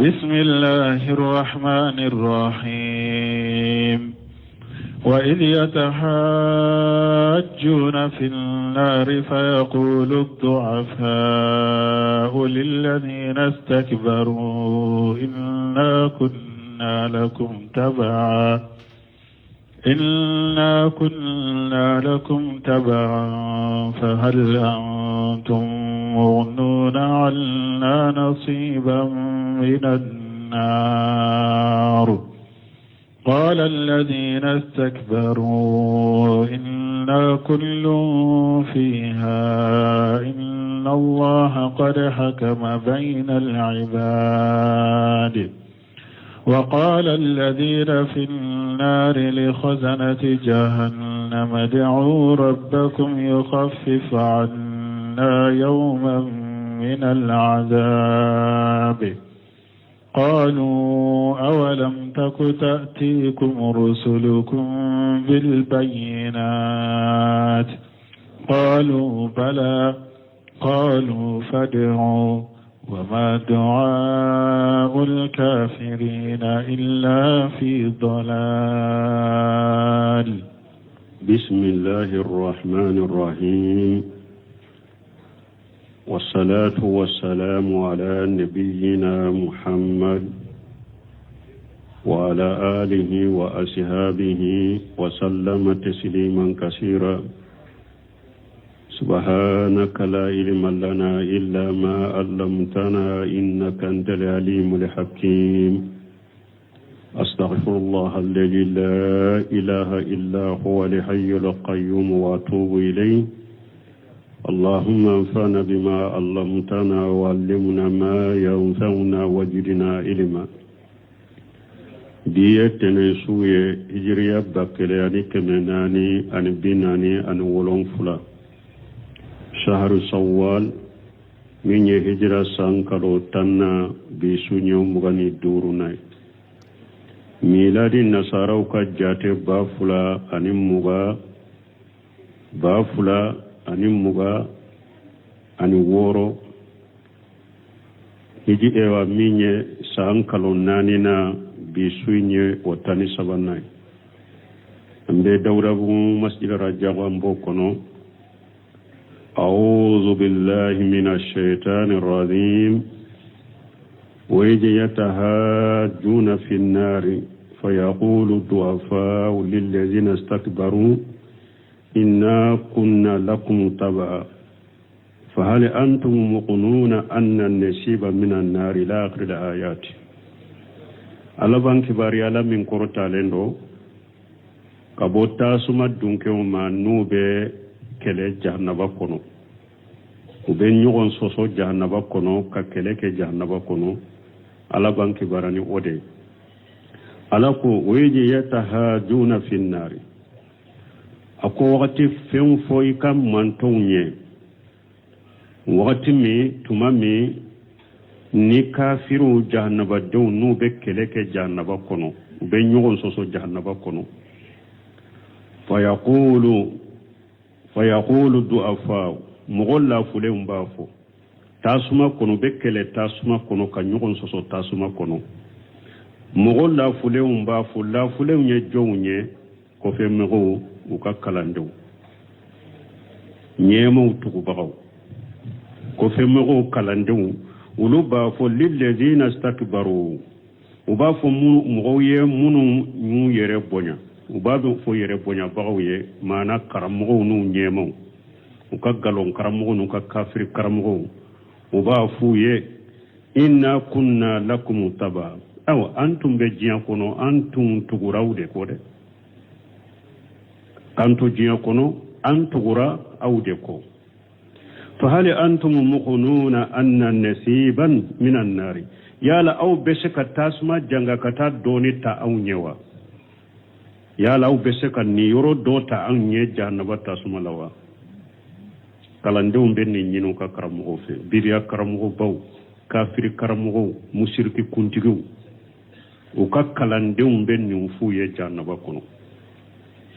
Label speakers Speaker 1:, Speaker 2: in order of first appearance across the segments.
Speaker 1: بسم الله الرحمن الرحيم وإذ يتحاجون في النار فيقول الضعفاء للذين استكبروا إنا كنا لكم تبعا إنا كنا لكم تبعا فهل أنتم مغنون عنا نصيبا من النار قال الذين استكبروا إنا كل فيها إن الله قد حكم بين العباد وقال الذين في النار لخزنة جهنم ادعوا ربكم يخفف عنا يوما من العذاب قالوا أولم تك تأتيكم رسلكم بالبينات قالوا بلى قالوا فادعوا وما دعاء الكافرين إلا في ضلال
Speaker 2: بسم الله الرحمن الرحيم والصلاة والسلام على نبينا محمد وعلى آله وأصحابه وسلم تسليما كثيرا سبحانك لا علم لنا إلا ما علمتنا إنك أنت العليم الحكيم أستغفر الله الذي لا إله إلا هو الحي القيوم وأتوب إليه اللهم انفعنا بما علمتنا وعلمنا ما ينفعنا وزدنا علما bi ye tɛnɛn su ye hijiriya 1447 saharu sawal min ye hijira san kalo tannan bi su ɲɛ 25nan ye miladi nasaraw ka jate 2020 2026 hiji ewa min ye san kalo naaninan bi su ye o 13nan ye an bɛ dawudabugu masjid rajabu an b'o kɔnɔ أعوذ بالله من الشيطان الرجيم وإذ يتهاجون في النار فيقول الضعفاء للذين استكبروا إنا كنا لكم تبعا فهل أنتم مقنون أن النسيب من النار إلى آخر الآيات ala b'an kibaruya la min kɔrɔtalen don ka bɔ tasuma dunkew ma n'u bɛ kɛlɛ jahanaba kɔnɔ u bɛ ɲɔgɔn sɔsɔ jahanaba kɔnɔ ka kɛlɛ kɛ jahanaba kɔnɔ ala b'an kibaruya ni o de ye ala ko wa iz yatahajuna fi nari a ko wagati fɛn fɔ i ka mantɔnw ye wagati min tuma min ni kafiriw jahanabadenw n'u bɛ kɛlɛ kɛ jahanaba kɔnɔ u bɛ ɲɔgɔn sɔsɔ jahanaba kɔnɔ fayaqulu du'afa mɔgɔ lafulenw b'a fɔ tasuma kɔnɔ u bɛ kɛlɛ tasuma kɔnɔ ka ɲɔgɔn sɔsɔ tasuma kɔnɔ mɔgɔ lafulenw b'a fɔ lafulenw ye jɔnw ye kɔfɛmɔgɔw u ka kalandenw ɲɛmaw tugubagaw kɔfɛmɔgɔw kalandenw olu b'a fɔ lillazina stakbaru u b'a fɔ mɔgɔw ye minnu y'u yɛrɛ bonya u b'a fɔ yɛrɛ bonyabagaw ye maana karamɔgɔw n'u ɲɛmaw u ka galon karamɔgɔw n'u ka kafiri karamɔgɔw u b'a f'u ye inna kunna lakum taba awa an tun bɛ diɲɛ kɔnɔ an tun tugura aw de kɔ dɛ k'an to diɲɛ kɔnɔ an tugura aw de kɔ fahali antum muqununa anna nasiban minan nari yala aw bɛ se ka tasuma janga ka taa dɔɔni ta anw ɲɛ wa yala aw bɛ se ka niyɔrɔ dɔ ta anw ɲɛ jahanaba tasuma la wa kalandenw bɛ nin ɲini u ka karamɔgɔw fɛ bidiya karamɔgɔbaw kafiri karamɔgɔw musiriki kuntigiw u ka kalandenw bɛ nin f'u ye jahanaba kɔnɔ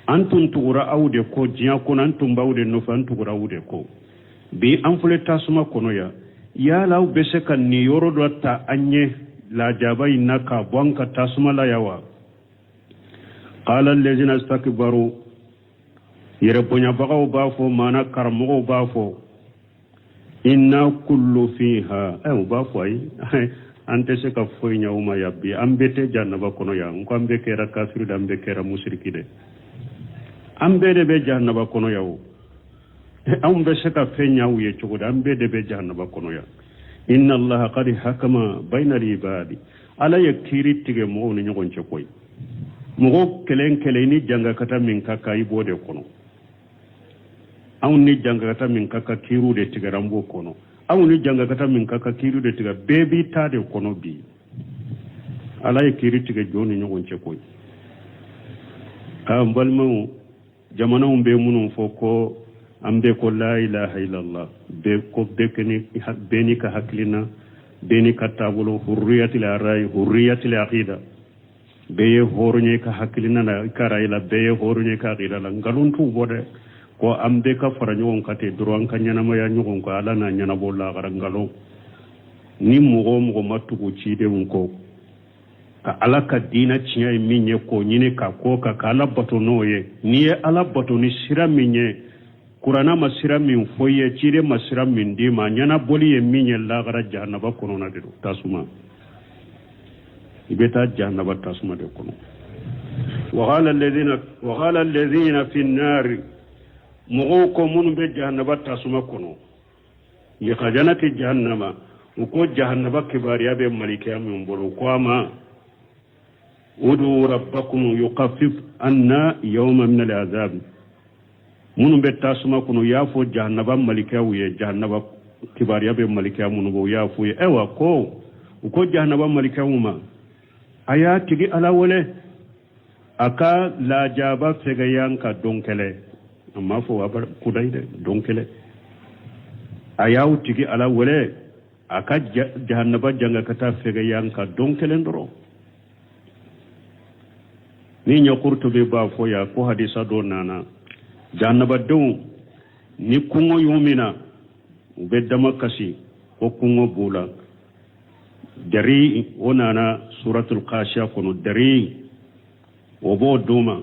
Speaker 2: an tun tugura aw de kɔ diɲɛ kɔnɔ an tun b'aw de nɔfɛ an tugura aw de kɔ bi an filɛ tasuma kɔnɔ yan yala aw bɛ se ka niyɔrɔ dɔ ta an ɲɛ lajaba in na k'a bɔ an kan tasuma la yan wa? Qala allazina istakbaru, yɛrɛ bonyabagaw b'a fɔ, maana karamɔgɔw b'a fɔ, inna kullu fiha. U b'a fɔ ayi, an tɛ se ka foyi ɲɛ u ma yan bi, an bɛɛ tɛ jahanaba kɔnɔ yan. N ko an bɛɛ kɛra kafiri de, an bɛɛ kɛra musiriki de, an bɛɛ de bɛ jahanaba kɔnɔ yan. O anw bɛ se ka fɛn ɲɛ u ye cogo di? An bɛɛ de bɛ jahanaba kɔnɔ yan. Inna allaha qad hakama bayna al-ibadi, Ala ye kiiri tigɛ mɔgɔw ni ɲɔgɔn cɛ koyi. Mɔgɔ kelen kelen, i ni jangakata min ka kan, i b'o de kɔnɔ. Anw ni jangakata min ka kan, kiiriw de tigɛra, an b'o kɔnɔ. Anw ni jangakata min ka kan, kiiri de tigɛ, bɛɛ b'i ta de kɔnɔ bi. Ala ye kiiri tigɛ jɔn ni ɲɔgɔn cɛ koyi. N balimaw, jamanaw bɛ minnu fɔ ko an bɛɛ ko la ilaha illallah, bɛɛ ko bɛɛ n'i ka hakilina, bɛɛ n'i ka taabolo, hurriyatil arayi, hurriyatil aqida, bɛɛ ye hɔrɔn ye ka hakilina na, i ka rayi la, bɛɛ ye hɔrɔn ye ka aqida la. Nkalon t'u bɔ dɛ, ko an bɛɛ ka fara ɲɔgɔn kan ten dɔrɔn, an ka ɲɛnamaya ɲɔgɔn kan, Ala n'a ɲɛnabɔ lahara. Nkalon. Ni mɔgɔ o mɔgɔ ma tugu cidenw kɔ, ka Ala ka diinɛ tiɲɛ ye min ye k'o ɲini ka k'o kan, ka Ala bato n'o ye, n'i ye Ala bato ni sira min ye, Kuranna ma sira min fɔ i ye, ciden ma sira min d'i ma, ɲɛnabɔli ye min ye lahara, jahanaba kɔnɔna de don, tasuma. I bɛ taa jahanaba tasuma de kɔnɔ. Waqala alladhina fi nnari, mɔgɔw ko minnu bɛ jahanaba tasuma kɔnɔ, li khajanati jahannama, u ko jahanaba kibaruya bɛ malikɛya min bolo, u ko a ma, udu rabbakum yukaffif anna yawma min al'azab. Minnu bɛ tasuma kɔnɔ, u y'a fɔ jahanaba malikɛw ye, jahanaba kibaruya bɛ malikɛya minnu bɔ, u y'a fɔ ye, ayiwa, ko u ko jahanaba malikɛw ma, a y'a tigi Ala wele a ka lajaba fɛgɛya an kan don kelen. A m'a fɔ kudayi dɛ, don kelen. A y'aw tigi Ala wele a ka jahanaba janga ka taa fɛgɛya an kan don kelen dɔrɔn. Ni ɲɛ Kurtubi b'a fɔ yan ko hadisa dɔ nana, jahanabadenw ni kɔngɔ y'u minɛ, u bɛ dama kasi ko kɔngɔ b'u la. Dari o nana suratul Khashiya kɔnɔ, dari o b'o d'u ma.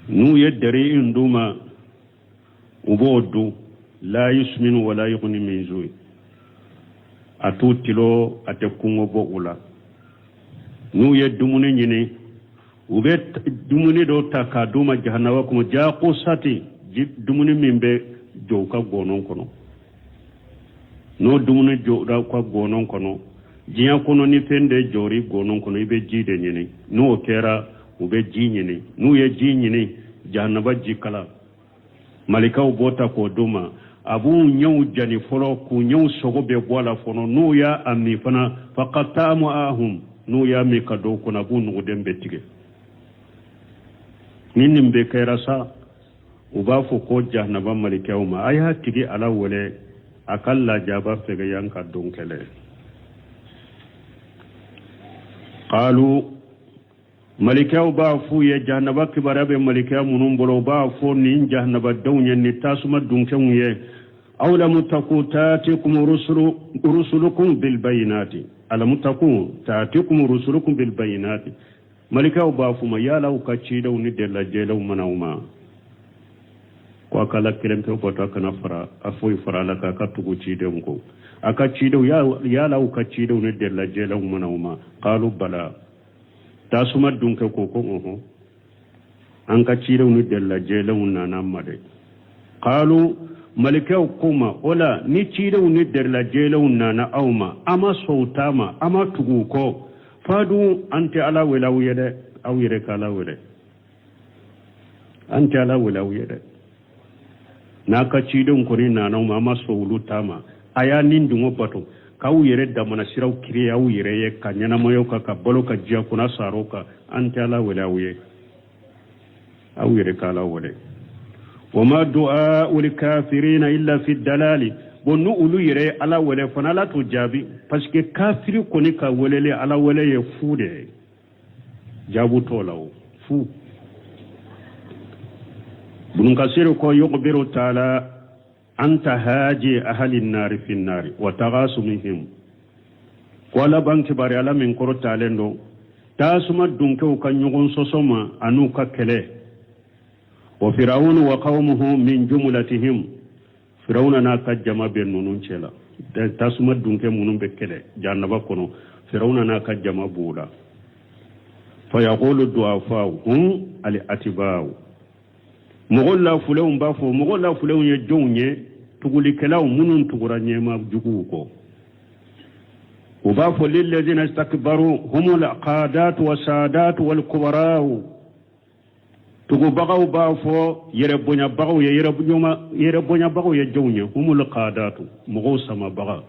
Speaker 2: N'u ye dari in d'u ma, u b'o dun, la yusminu wala yughni min ju'i, a t'u tilo, a tɛ kɔngɔ bɔ u la. N'u ye dumuni ɲini, u bɛ dumuni dɔ ta k'a d'u ma jahanaba kɔnɔ, jakusati, dumuni min bɛ jɔ u ka gɔnɔ kɔnɔ. N'o dumuni jɔra u ka gɔnɔ kɔnɔ, diɲɛ kɔnɔ ni fɛn de jɔr'i gɔnɔ kɔnɔ, i bɛ ji de ɲini. N'o kɛra, u bɛ ji ɲini. N'u ye ji ɲini, jahanaba ji kala, malikaw b'o ta k'o d'u ma. A b'u ɲɛw jani fɔlɔ, k'u ɲɛw sogo bɛɛ bɔ a la fɔlɔ. N'u y'a a min fana, faqatta am'ahum, n'u y'a min ka don kɔnɔ, a b'u nuguden bɛɛ tigɛ. Ni nin bɛɛ kɛra sa, u b'a fɔ ko jahanaba malikɛw ma, a y'a tigi Ala wele a ka lajaba fɛgɛya an kan don kelen. Qalu, malikɛw b'a f'u ye, jahanaba kibaruya bɛ malikɛya minnu bolo, u b'a fɔ nin jahanabadenw ye, nin tasuma dunkɛw ye, awlamu taku taatikum rusulukum bilbayinati, alamu taku taatikum rusulukum bilbayinati. Malikaw b'a f'u ma, yala aw ka cidenw ni delilajɛlenw ma na aw ma ko a ka Ala kelen pe bato, a kana fara a foyi fara Ala kan, a ka tugu cidenw kɔ, a ka cidenw, yala aw ka cidenw ni delilajɛlenw ma na aw ma? Qalu bala, tasuma dunkɛ ko ko ɔhɔn, an ka cidenw ni delilajɛlenw nana an ma dɛ. Qalu, malikɛw ko ma, o la ni cidenw ni delilajɛlenw nana aw ma, a ma sɔn u ta ma, a ma tugu u kɔ, fadu, an tɛ Ala wele aw ye dɛ, aw yɛrɛ ka Ala wele, an tɛ Ala wele aw ye dɛ. N'a ka cidenw kɔni nana aw ma, a ma sɔn olu ta ma, a y'a ni dungɔ bato k'aw yɛrɛ damana siraw créer aw yɛrɛ ye, ka ɲɛnamaya kan, ka balo ka diɲɛ kɔnɔ sar'o kan, an tɛ Ala wele aw ye, aw yɛrɛ ka Ala wele. Wa ma du'aul kafirina illa fi dalali. Bon, n'u olu yɛrɛ ye Ala wele fana, Ala t'o jaabi, parce que kafiri kɔni ka weleli, Ala wele ye fu de ye, jaabu t'o la, o fu. Ibn Kasir ko yukhbiru taala an tahaji ahli nari fi nari wa taghasumihim. Ko Ala b'an kibaruya, Ala min kɔrɔtalen don, tasuma dunkew ka ɲɔgɔn sɔsɔ ma an'u ka kɛlɛ. Wa firawunu wa qawmuhu min jumulatihim, firawuna n'a ka jama bɛ ninnu cɛ la. Tasuma dunkɛ minnu bɛ kɛlɛ jahanaba kɔnɔ, firawuna n'a ka jama b'o la. Fayaqulu du'afaw hum al atibaaw, mɔgɔ lafulenw b'a fɔ. Mɔgɔ lafulenw ye jɔnw ye? Tugulikɛlaw minnu tugura ɲɛmaa juguw kɔ, u b'a fɔ lillazina istakbaru humul qadatu wa sadatu wal kubaraw. Tugubagaw b'a fɔ yɛrɛbonyabagaw ye. Yɛrɛbonyabagaw ye jɔnw ye? Humul qadatu, mɔgɔw samabaga,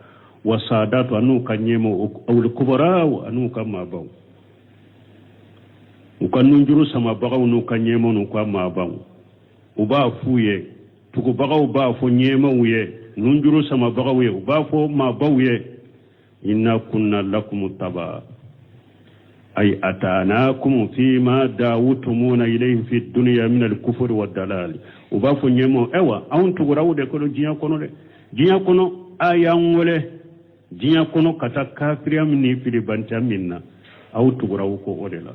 Speaker 2: wa sadatu, an'u ka ɲɛmaw, wal kubaraw, an'u ka maabaw, u ka nunjuru samabagaw n'u ka ɲɛmaw n'u ka maabaw. U b'a f'u ye, tugubagaw b'a fɔ ɲɛmaw ye, nunjuru samabagaw ye, u b'a fɔ maabaw ye: inna kunna lakum taba, ay atanakum fima dawutumuna ilayhi fi dunya min al-kufri wa dalal. U b'a fɔ ɲɛmaw: ayiwa, anw tugura aw de kɔnɔ diɲɛ kɔnɔ dɛ. Diɲɛ kɔnɔ, a y'an wele diɲɛ kɔnɔ ka taa kafiriya min ni filibantiya min na, aw tugura aw kɔ o de la.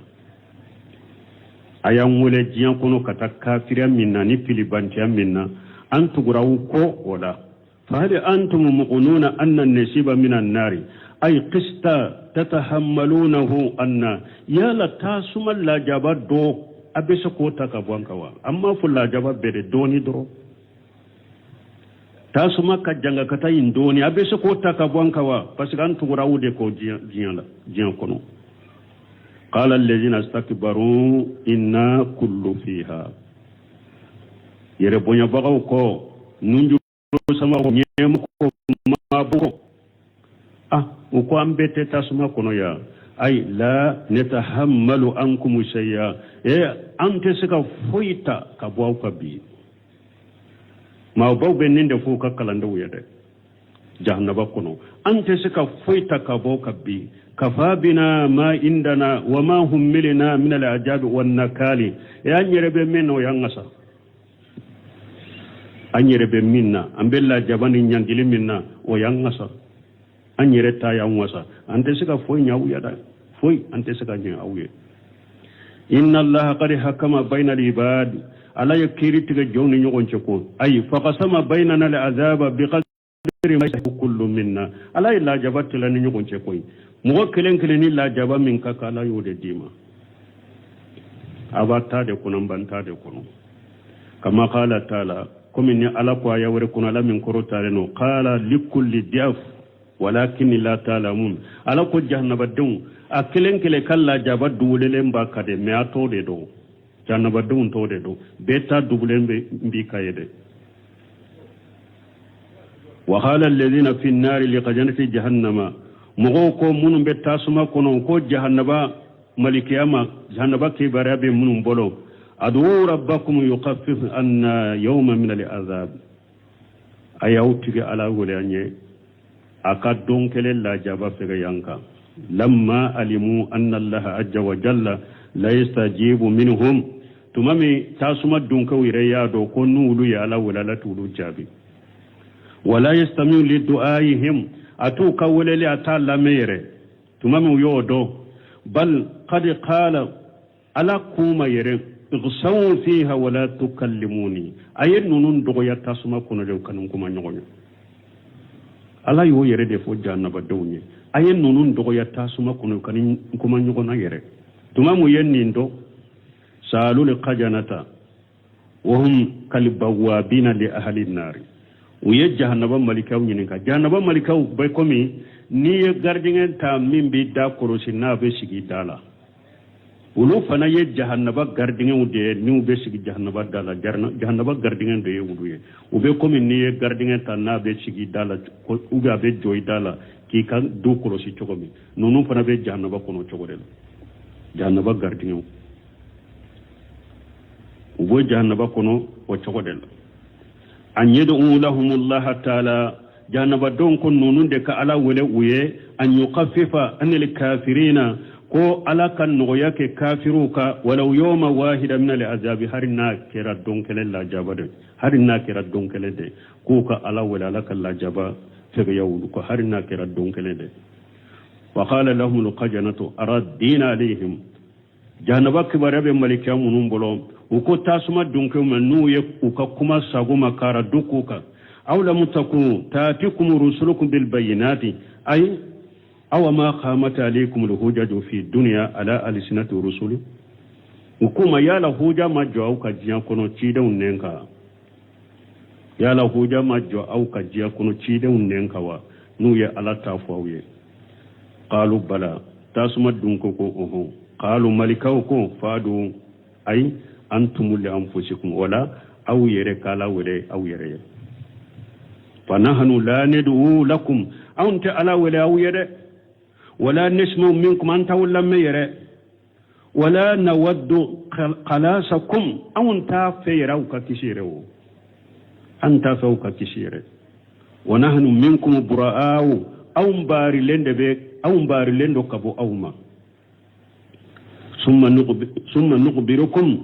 Speaker 2: A y'an wele diɲɛ kɔnɔ ka taa kafiriya min na ni filibantiya min na, an tugura aw kɔ o la. Fahali antum muqununa anna nasiba min annari ay qista tatahammalunahu anna, yala tasuma lajaba dɔ a bɛ se k'o ta ka bɔ an kan wa? An m'a fɔ lajaba bɛɛ de, dɔɔni dɔrɔn. Tasuma ka janga ka taa yen dɔɔni, a bɛ se k'o ta ka bɔ an kan wa? Parce que an tugura aw de kɔ diɲɛ la, diɲɛ kɔnɔ. Qala allazina istakbaru inna kullu fiha, yɛrɛ bonyabagaw kɔ, nunjuru sama ɲɛmɔgɔ maabɔ, ah, u ko an bɛɛ tɛ tasuma kɔnɔ yan. Ay la natahammalu ankum shay'a, e an tɛ se ka foyi ta ka bɔ aw kan bi. Maabaw bɛ nin de fɔ u ka kalandenw ye dɛ, jahanaba kɔnɔ: an tɛ se ka foyi ta ka bɔ kan bi. Kafa bina ma indana wa ma hummilina min al-ajabi wan nakali. E an yɛrɛ bɛ min na, o y'an wasa. An yɛrɛ bɛ min na, an bɛ lajaba ni ɲangili min na, o y'an wasa. An yɛrɛ ta y'an wasa, an tɛ se ka foyi ɲɛ aw ye dɛ, foyi an tɛ se ka ɲɛ aw ye. Inna allaha qad hakama bayna al-ibad, Ala ye kiiri tigɛ jɔnw ni ɲɔgɔn cɛ ko ayi faqasama baynana al-azaba biqadri ma kullu minna. Ala ye lajaba tila ni ɲɔgɔn cɛ koyi, mɔgɔ kelen kelen ni lajaba min ka kan, Ala y'o de d'i ma. A b'a ta de kɔnɔ, n b'an ta de kɔnɔ. Kama qala taala, komi ni Ala ko aya wɛrɛ kɔnɔ, Ala min kɔrɔtalen don: qala likulli diaf walakin la ta'lamun. Ala ko jahannabadenw a kelen kelen ka lajaba dugulelen b'a kan de, mais a t'o de dɔn. Jahannabadenw t'o de dɔn, bɛɛ ta dugulen b'i kan ye dɛ. Wa qala alladhina fi nnari li khazanati jahannama, mɔgɔw ko minnu bɛ tasuma kɔnɔ ko jahannaba malikiya ma, jahannaba kibaruya bɛ minnu bolo: adu rabbakum yukaffif anna yawma min al-azab, a y'aw tigi Ala wele an ye a ka don kelen lajaba fɛgɛya an kan. Lamma alimu anna allaha azza wa jalla la yastajibu minhum, tuma min tasuma dunkew yɛrɛ y'a dɔn ko n'olu ye Ala wele, Ala t'olu jaabi. Wala yastamiu li du'aihim, a t'u ka weleli, a t'a lamɛn yɛrɛ. Tuma min u y'o dɔn, bal qad qala, Ala k'u ma yɛrɛ: igsaw fiha wala tukallimuni, a ye ninnu dɔgɔya tasuma kɔnɔ dɛ, u kana kuma ɲɔgɔn ye. Ala y'o yɛrɛ de fɔ jahannabadenw ye: a ye ninnu dɔgɔya tasuma kɔnɔ, u kana kuma ɲɔgɔn na yɛrɛ. Tuma mun ye nin dɔn? Saalul kajanata wahum kalibawabina li ahli nari, u ye jahanaba malikaw ɲininka. Jahanaba malikaw bɛ komi n'i ye gardien ta min b'i da kɔlɔsi, n'a bɛ sigi da la. Olu fana ye jahanaba gardienw de ye, n'u bɛ sigi jahanaba da la. Jahanaba gardien de ye olu ye. U bɛ komi n'i ye gardien ta, n'a bɛ sigi da la ou bien a bɛ jɔ i da la k'i ka du kɔlɔsi cogo min, ninnu fana bɛ jahanaba kɔnɔ cogo de la. Jahanaba gardienw, u bɛ jahanaba kɔnɔ o cogo de la. An yad'u lahumullaha taala, jahannabadenw ko ninnu de ka Ala wele u ye: an yukaffifa anil kafirina, ko Ala ka nɔgɔya kɛ kafiriw kan, walaw yawma wahida min al azabi, hari n'a kɛra don kelen lajaba de, hari n'a kɛra don kelen de, k'u ka Ala wele Ala ka lajaba fɛgɛya olu ko, hari n'a kɛra don kelen de. Wa qala lahum alkhajanatu raddina alayhim, jahanaba kibaruya bɛ malikiya minnu bolo, u ko tasuma dunkew ma, n'u ye u ka kuma sago ma ka radu k'u kan, aw lam takun taatikum rusulukum bil bayyinati, ayi aw ma qamat alaykum alhujaju fi dunya ala alsinati rusuli. U k'u ma, yala huja ma jɔ aw kan diɲɛ kɔnɔ cidenw nɛn kan? Yala huja ma jɔ aw kan diɲɛ kɔnɔ cidenw nɛn kan wa, n'u ye Ala ta fɔ aw ye? Qalu bala, tasuma dunkew ko ɔhɔn. Qalu, malikaw ko fadu ayi antum li anfusikum, wala aw yɛrɛ k'Ala wele aw yɛrɛ ye. Fa nahnu la nad'u lakum, anw tɛ Ala wele aw ye dɛ. Wala nasma'u minkum, an t'aw lamɛn yɛrɛ. Wala nawaddu khalasakum, anw t'a fɛ yɛrɛ aw ka kisi yɛrɛ o, an t'a fɛ aw ka kisi yɛrɛ. Wa nahnu minkum bura'aw, anw baarilen de bɛ, anw baarilen don ka bɔ aw ma. Summa nukhbirukum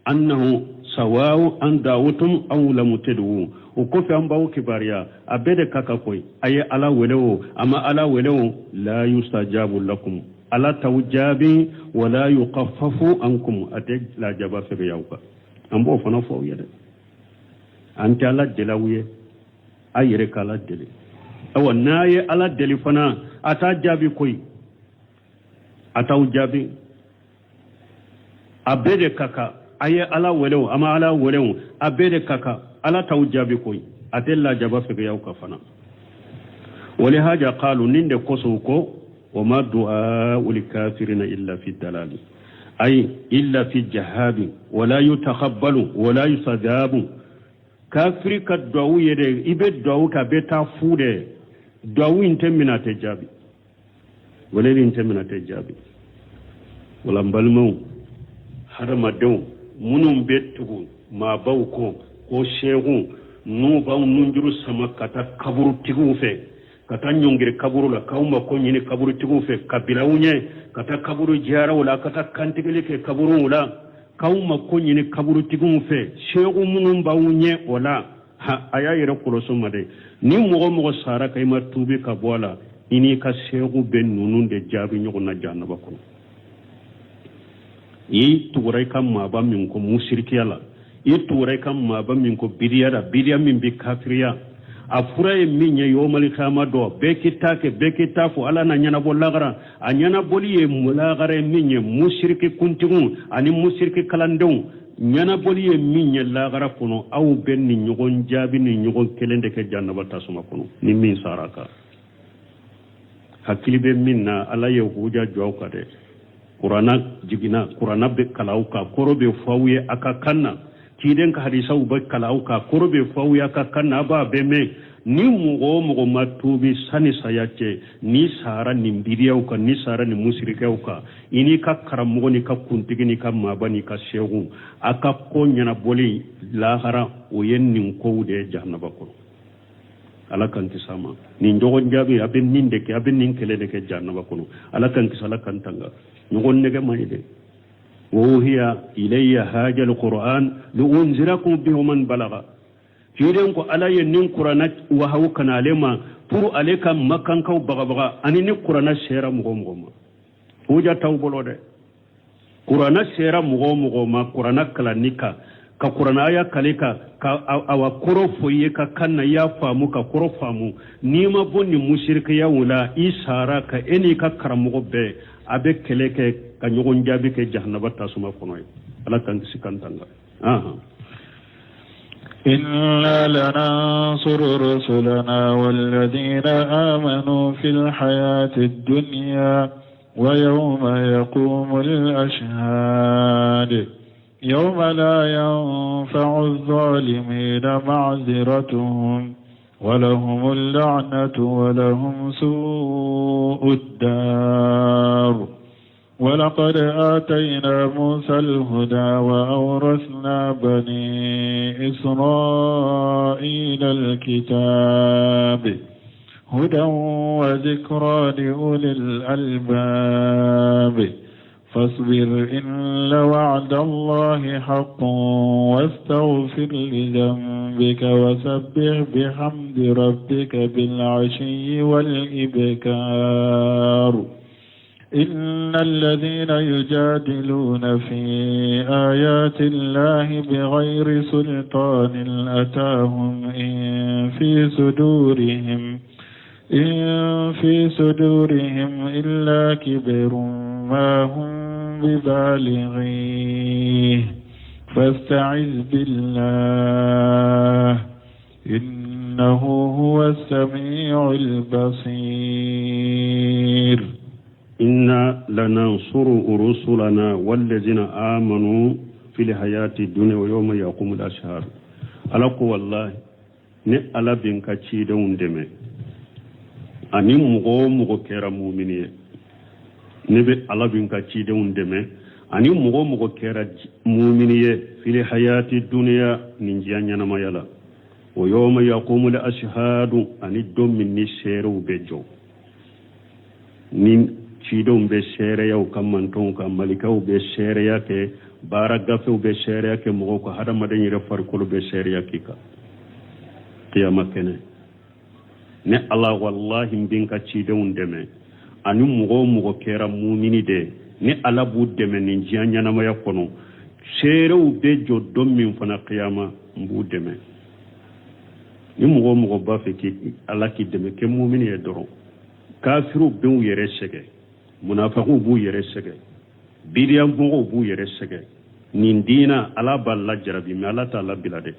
Speaker 2: annahu sawaw an da'awtum aw lam tad'u, o kɔfɛ an b'aw kibaruya, a bɛɛ de ka kan koyi, a ye Ala wele o, a ma Ala wele o, la yustajabu lakum, Ala t'aw jaabi, wala yukhaffafu ankum, a tɛ lajaba fɛgɛya aw kan. An b'o fana fɔ aw ye dɛ, an tɛ Ala deli aw ye, a yɛrɛ ka Ala deli. Awa, n'a ye Ala deli fana, a t'a jaabi koyi, a t'aw jaabi. A bɛɛ de ka kan, a ye Ala wele o, a ma Ala wele o, a bɛɛ de ka kan, Ala t'aw jaabi koyi, a tɛ lajaba fɛgɛya aw kan fana. Walihaja qalu, nin de kosɔn ko wa ma du'aul kafirina illa fi dalali, ay illa fi jahabi, wala yutakabbalu wala yustajabu. Kafiri ka duwawu ye dɛ, i bɛ duwawu kɛ, a bɛ taa fu dɛ, duwawu in tɛ minɛ, a tɛ jaabi, weleli in tɛ minɛ, a tɛ jaabi. Wala n balimaw, hadamadenw minnu bɛ tugu maabaw kɔ ko sehu, n'u b'aw nunjuru sama ka taa kaburutigiw fɛ, ka taa ɲɔngiri kaburu la k'aw mako ɲini kaburutigiw fɛ, ka bila aw ɲɛ ka taa kaburu jaraw la, ka taa kantigɛli kɛ kaburuw la k'aw mako ɲini kaburutigiw fɛ, sehu minnu b'aw ɲɛ o la, ha, a y'a yɛrɛ kɔlɔsi ma dɛ. Ni mɔgɔ mɔgɔ sara ka i ma tuubi ka bɔ a la, i n'i ka sehu bɛ ninnu de jaabi ɲɔgɔn na jahanaba kɔnɔ. I tugura i ka maaba min kɔ musirikiya la, i tugura i ka maaba min kɔ bidiya la, bidiya min bɛ kafiriya, a fura ye min ye yomali kiyama dɔ, bɛɛ k'i ta kɛ, bɛɛ k'i ta fɔ, Ala na ɲɛnabɔ lagara. A ɲɛnabɔli ye lagara ye min ye, musiriki kuntigiw ani musiriki kalandenw ɲɛnabɔli ye min ye lagara kɔnɔ, aw bɛ nin ɲɔgɔn jaabi ni ɲɔgɔn kelen de kɛ jahanaba tasuma kɔnɔ ni min sara kan. Hakili bɛ min na, Ala ye huja jɔ aw kan dɛ. Kuranna jiginna, kuranna bɛ kalan aw kan, kɔrɔ bɛ fɔ aw ye a ka kan na, ciden ka hadisaw bɛ kalan aw kan, kɔrɔ bɛ fɔ aw ye a ka kan na, a b'a bɛɛ mɛn. Ni mɔgɔ o mɔgɔ ma tuubi sani saya cɛ, n'i sara nin bidiyaw kan, n'i sara nin musirikiyaw kan, i n'i ka karamɔgɔ n'i ka kuntigi n'i ka maaba n'i ka sehu, a ka ko ɲɛnabɔli lahara, o ye nin kow de ye jahanaba kɔnɔ. Ala k'an kisi a ma. Nin ɲɔgɔn jaabi, a bɛ nin de kɛ, a bɛ nin kɛlɛ de kɛ jahanaba kɔnɔ. Ala k'an kisi, Ala k'an tanga. Ɲɔgɔn nɛgɛ man ɲi dɛ. Wa uhiya ilayya hadha alquran liunzirakum bihi wa man balaga. Ciden ko Ala ye nin kuranna wahawu ka na ale ma pour ale ka makankaw bagabaga, ani ni kuranna sera mɔgɔ o mɔgɔ ma. Huja t'aw bolo dɛ. Kuranna sera mɔgɔ o mɔgɔ ma, kuranna kalanni kan, ka kuranna aya kale ka ka awa kɔrɔ fɔ i ye ka kan na, i y'a faamu ka kɔrɔ faamu, n'i ma bɔ nin musirikiyaw la, i sara ka e n'i ka karamɔgɔ bɛɛ, a bɛ kɛlɛ kɛ ka ɲɔgɔn jaabi kɛ jahanaba tasuma kɔnɔ ye. Ala k'an kisi k'an tanga.
Speaker 1: إنا لننصر رسلنا والذين آمنوا في الحياة الدنيا ويوم يقوم الأشهاد يوم لا ينفع الظالمين معذرتهم ولهم اللعنة ولهم سوء الدار ولقد آتينا موسى الهدى وأورثنا بني إسرائيل الكتاب هدى وذكرى لأولي الألباب فاصبر إن وعد الله حق واستغفر لذنبك وسبح بحمد ربك بالعشي والإبكار. إن الذين يجادلون في آيات الله بغير سلطان أتاهم إن في صدورهم إن في صدورهم إلا كبر ما هم ببالغيه فاستعذ بالله إنه هو السميع البصير
Speaker 2: إنا لننصر رسلنا والذين آمنوا في الحياة الدنيا ويوم يقوم الأشهاد ala ko wallahi ne ala bɛ n ka cidenw dɛmɛ ani mɔgɔ o mɔgɔ kɛra mumini ye ne bɛ ala bɛ n ka cidenw dɛmɛ ani mɔgɔ o mɔgɔ kɛra mumini ye fili hayati duniya nin diɲɛ ɲɛnamaya la wa yawma yaqumul ashhadu ani don min ni seerew bɛ jɔ ni cidenw bɛ seereya u ka mantɔnw kan malikaw bɛ seereya kɛ baara gafew bɛ seereya kɛ mɔgɔw kan hadamaden yɛrɛ farikolo bɛ seereya k'i kan kiyama kɛnɛ ne ala walahi n bɛ n ka cidenw dɛmɛ ani mɔgɔ o mɔgɔ kɛra mumini de ne ala b'u dɛmɛ nin diɲɛ ɲɛnamaya kɔnɔ seerew bɛ jɔ don min fana kiyama n b'u dɛmɛ ni mɔgɔ o mɔgɔ b'a fɛ k'i ala k'i dɛmɛ kɛ mumini ye dɔrɔn kafiriw b'u yɛrɛ sɛgɛn munafakiw b'u yɛrɛ sɛgɛn bidiya mɔgɔw b'u yɛrɛ sɛgɛn nin diina ala b'a lajarabi mɛ ala t'a labila dɛ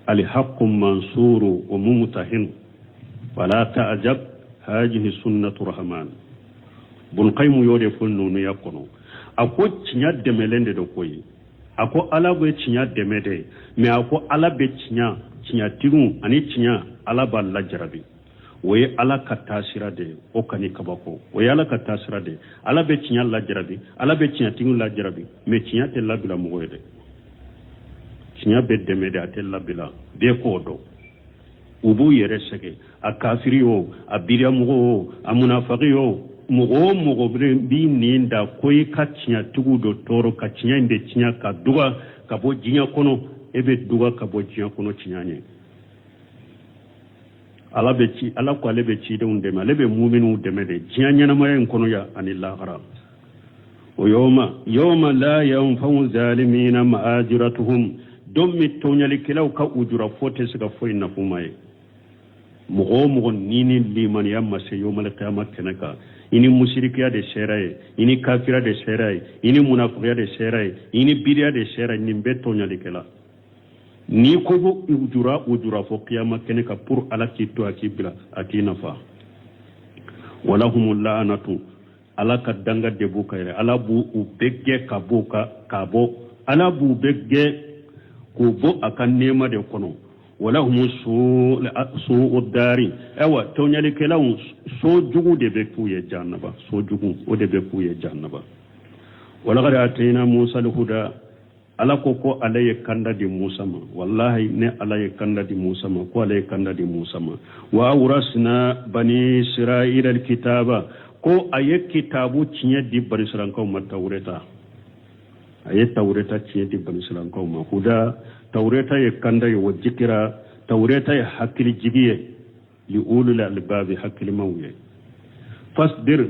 Speaker 2: alihaqu mansuru wa mumtahinu wala ta'jab hajihi sunnatu rahman bun kayimu y'o de fɔ nunuya kɔnɔ a ko tiɲɛ dɛmɛlen de don koyi a ko ala bɛ tiɲɛ dɛmɛ dɛ mɛ a ko ala bɛ tiɲɛ tiɲɛtigiw ani tiɲɛ ala b'a lajarabi o ye ala ka taasira de ye o kan'i kabako o ye ala ka taasira de ye ala bɛ tiɲɛ lajarabi ala bɛ tiɲɛtigiw lajarabi mɛ tiɲɛ tɛ labila mɔgɔ ye dɛ tiɲɛ bɛ dɛmɛ de a tɛ labila bɛɛ k'o dɔn u b'u yɛrɛ sɛgɛn a kafiri o a bidiyamɔgɔ o a munafaki o mɔgɔ o mɔgɔ b'i nin da ko i ka tiɲɛtigiw dɔ tɔɔrɔ ka tiɲɛ in de tiɲɛ ka duga ka bɔ diɲɛ kɔnɔ e bɛ duga ka bɔ diɲɛ kɔnɔ tiɲɛ ɲɛ ala bɛ ci ala ko ale bɛ cidenw dɛmɛ ale bɛ muminiw dɛmɛ de diɲɛ ɲɛnamaya in kɔnɔ yan ani lahara o yawma yawma la yanfa'u zalimina ma'ajiratuhum don min tɔɲalikɛlaw ka ujura fɔ tɛ se ka foyi nafa u ma ye mɔgɔ o mɔgɔ ni ni limaniya ma se yawmal qiyama kɛnɛ kan i ni musirikiya de sera ye i ni kafira de sera ye i ni munafikiya de sera ye i ni bidiya de sera ye nin bɛɛ tɔɲalikɛla n'i ko ko ujura ujura fɔ kiyama kɛnɛ kan pour ala k'i to a k'i bila a k'i nafa walahumu laanatu ala ka danga de b'u kan yɛrɛ ala b'u u bɛɛ gɛn ka b'u ka ka bɔ ala b'u bɛɛ gɛn k'u bɔ a ka nɛɛma de kɔnɔ walahumu su'u dari ayiwa tɔɲalikɛlaw so jugu de bɛ k'u ye jahanaba so jugu o de bɛ k'u ye jahanaba walakad atayna musa alhuda ala ko ko ale ye kanda di musa ma walahi ne ala ye kanda di musa ma ko ale ye kanda di musa ma wa awrasna bani israila alkitaba ko a ye kitabu tiɲɛ di banisirankaw ma tawureta a ye tawureta tiɲɛ di banisirankaw ma huda tawureta ye kanda ye wa jikira tawureta ye hakilijigi ye li ulul albabi hakilimaw ye fasbir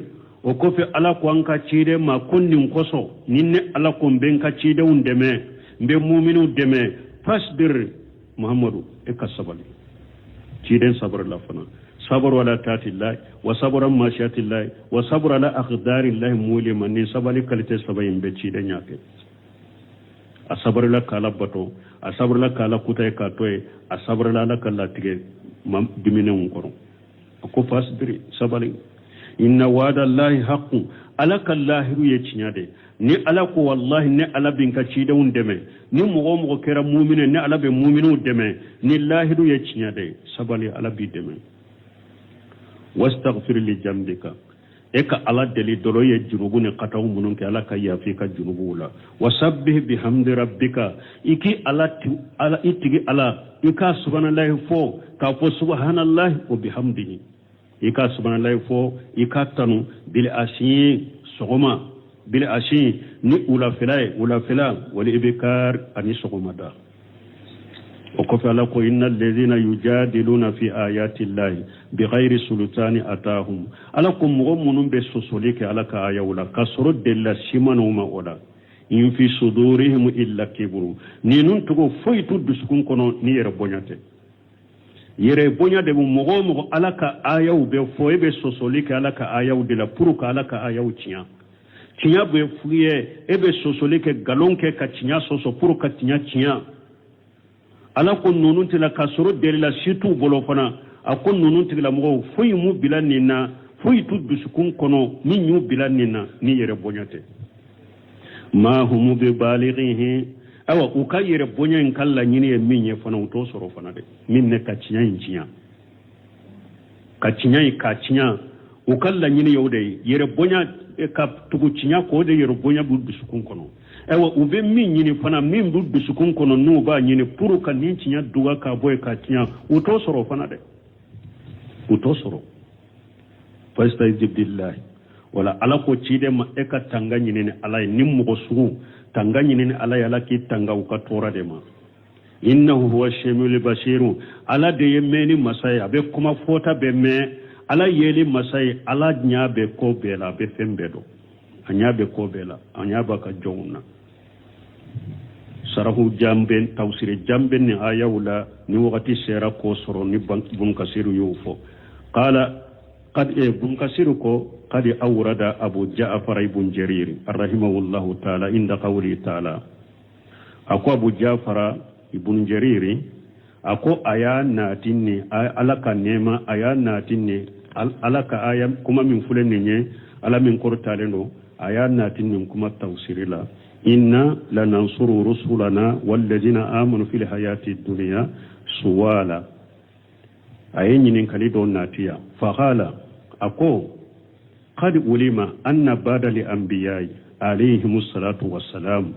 Speaker 2: o kɔfɛ ala ko an ka ciden ma ko nin kosɔn ni ne ala ko n bɛ n ka cidenw dɛmɛ n bɛ muminiw dɛmɛ fasbir muhammadu e ka sabali ciden sabarila fana sabru ala taatillahi wa sabru an masiyatillahi wa sabru ala aqdarillahi mulima nin sabali kalite saba in bɛɛ ciden y'a kɛ a sabarila k'ala bato a sabarila k'ala kuta ye k'a to ye a sabarila ala ka latigɛ diminenw kɔrɔ a ko fasibiri sabali inna wa'adallahi haqqun ala ka lahiru ye tiɲɛ de ni ala ko wallahi ne ala bɛ n ka cidenw dɛmɛ ni mɔgɔ o mɔgɔ kɛra mumine ne ala bɛ muminuw dɛmɛ ni lahiru ye tiɲɛ de sabali ala b'i dɛmɛ wastaghfir li jambika e ka ala deli dɔrɔn i ye junubu ni kataw minnu kɛ ala ka yafa i ka junubuw la wasabbih bihamdi rabbika i k'i ala ala i tigi ala i ka subhanallahi fɔ k'a fɔ subhanallahi wa bihamdihi i ka subhanallahi fɔ i k'a tanu bil ashi sɔgɔma bil ashi ni wulafɛla ye wulafɛla wal ibkar ani sɔgɔmada. O kɔfɛ Ala ko inna alladhina yujadiluna fi ayati llahi bighayri sultani atahum. Ala ko mɔgɔ minnu bɛ sɔsɔli kɛ Ala ka ayaw la k'a sɔrɔ delila si ma n'u ma o la, in fi sudurihim illa kibru, ninnu togo foyi t'u dusukun kɔnɔ ni yɛrɛ bonya tɛ. Yɛrɛ bonya de bɛ mɔgɔ o mɔgɔ Ala ka ayaw bɛ fɔ, e bɛ sɔsɔli kɛ Ala ka ayaw de la pour ka Ala ka ayaw tiɲɛ. Tiɲɛ bɛ f'i ye, e bɛ sɔsɔli kɛ, nkalon kɛ ka tiɲɛ sɔsɔ pour ka tiɲɛ tiɲɛ. Ala ko ninnu tila k'a sɔrɔ delila si t'u bolo fana. A ko ninnu tigilamɔgɔw foyi m'u bila nin na, foyi t'u dusukun kɔnɔ min y'u bila nin na ni yɛrɛ bonya tɛ. Ma humu bi balighihi, ayiwa u ka yɛrɛ bonya in ka laɲini ye min ye fana, u t'o sɔrɔ fana dɛ. Min ne ka tiɲɛ in tiɲɛ, ka tiɲɛ in k'a tiɲɛ, u ka laɲini ye o de ye. Yɛrɛ bonya ka tugu tiɲɛ k'o de yɛrɛ bonya b'u dusukun kɔnɔ. Ayiwa u bɛ min ɲini fana, min b'u dusukun kɔnɔ n'u b'a ɲini pour ka nin tiɲɛ duga k'a bɔ yen k'a tiɲɛ, u t'o sɔrɔ fana dɛ, u t'o sɔrɔ. Fasta'iz billahi, wala Ala ko ciden ma, e ka tanga ɲini ni Ala ye, ni mɔgɔ sugu tanga ɲini ni Ala ye, Ala k'i tanga u ka tɔɔrɔ de ma. Innahu huwa samiul basiru, Ala de ye mɛnni masa ye, a bɛ kuma fɔta bɛɛ mɛn. Ala yeli masa ye, Ala ɲɛ bɛ ko bɛɛ la, a bɛ fɛn bɛɛ dɔn, a ɲɛ bɛ ko bɛɛ la, a ɲɛ b'a ka jɔnw na. Sarahu jan bɛ, tawusiri jan bɛ nin ayaw la, ni wagati sera k'o sɔrɔ ni Bun Kasiru y'o fɔ. Qala qad Bun Kasiru ko qad awrada Abu Ja'far ibn Jarir rahimahullahu ta'ala inda qawli ta'ala. A ko Abu Ja'far ibn Jarir, a ko a y'a naati ni Ala ka nɛɛma, a y'a naati ni Ala ka aya kuma min filɛ nin ye, Ala min kɔrɔtalen don, a y'a naati nin kuma tawusiri la: inna lanansuru rusulana walladina amanu fil hayati dunya suwala. A ye ɲininkali dɔ naati yan. Faqala, a ko qad ulima anna bada li anbiya'i alayhimu salatu wassalam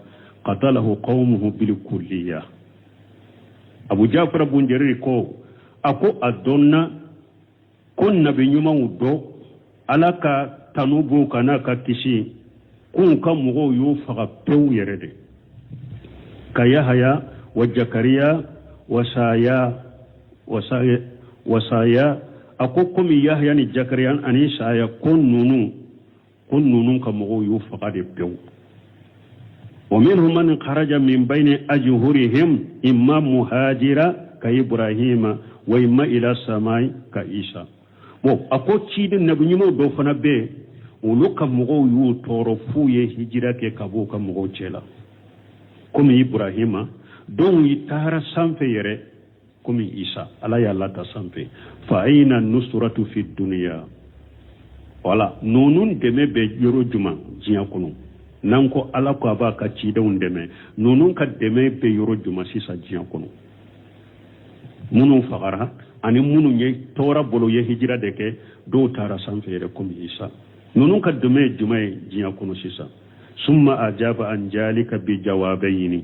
Speaker 2: qatalahu qawmuhu bil kulliya. Abu Jafar bun Jarir ko, a ko a dɔnna ko nabi ɲumanw dɔ, Ala ka tanu b'u kan n'a ka kisi, k'u ka mɔgɔw y'u faga pewu yɛrɛ de, ka Yahaya wa Jakariya wasaya wasaya wasaya. A ko komi Yahaya ni Jakariya ani Saya, ko ninnu ka mɔgɔw y'u faga de pewu. Wa minhum man kharaja min bayni ajhurihim imma muhajira ka Ibrahima wa imma ila samai ka Isa. Bon, a ko ciden nabi ɲumanw dɔw fana bɛ yen, olu ka mɔgɔw y'u tɔɔrɔ f'u ye hijira kɛ ka bɔ u ka mɔgɔw cɛ la, komi Ibrahima. Dɔw yi taara sanfɛ yɛrɛ, komi Isa, Ala y'a lata sanfɛ. Fa aina nusratu fi dunya? Wala ninnu dɛmɛ bɛ yɔrɔ jumɛn diɲɛ kɔnɔ? N'an ko Ala ko a b'a ka cidenw dɛmɛ, ninnu ka dɛmɛ bɛ yɔrɔ jumɛn sisan diɲɛ kɔnɔ? Minnu fagara ani minnu ye tɔɔrɔ bolo ye hijira de kɛ, dɔw taara sanfɛ yɛrɛ komi Isa, ninnu ka dɛmɛ ye jumɛn ye diɲɛ kɔnɔ sisan? Summa ajaba an jalika bi jawabayni.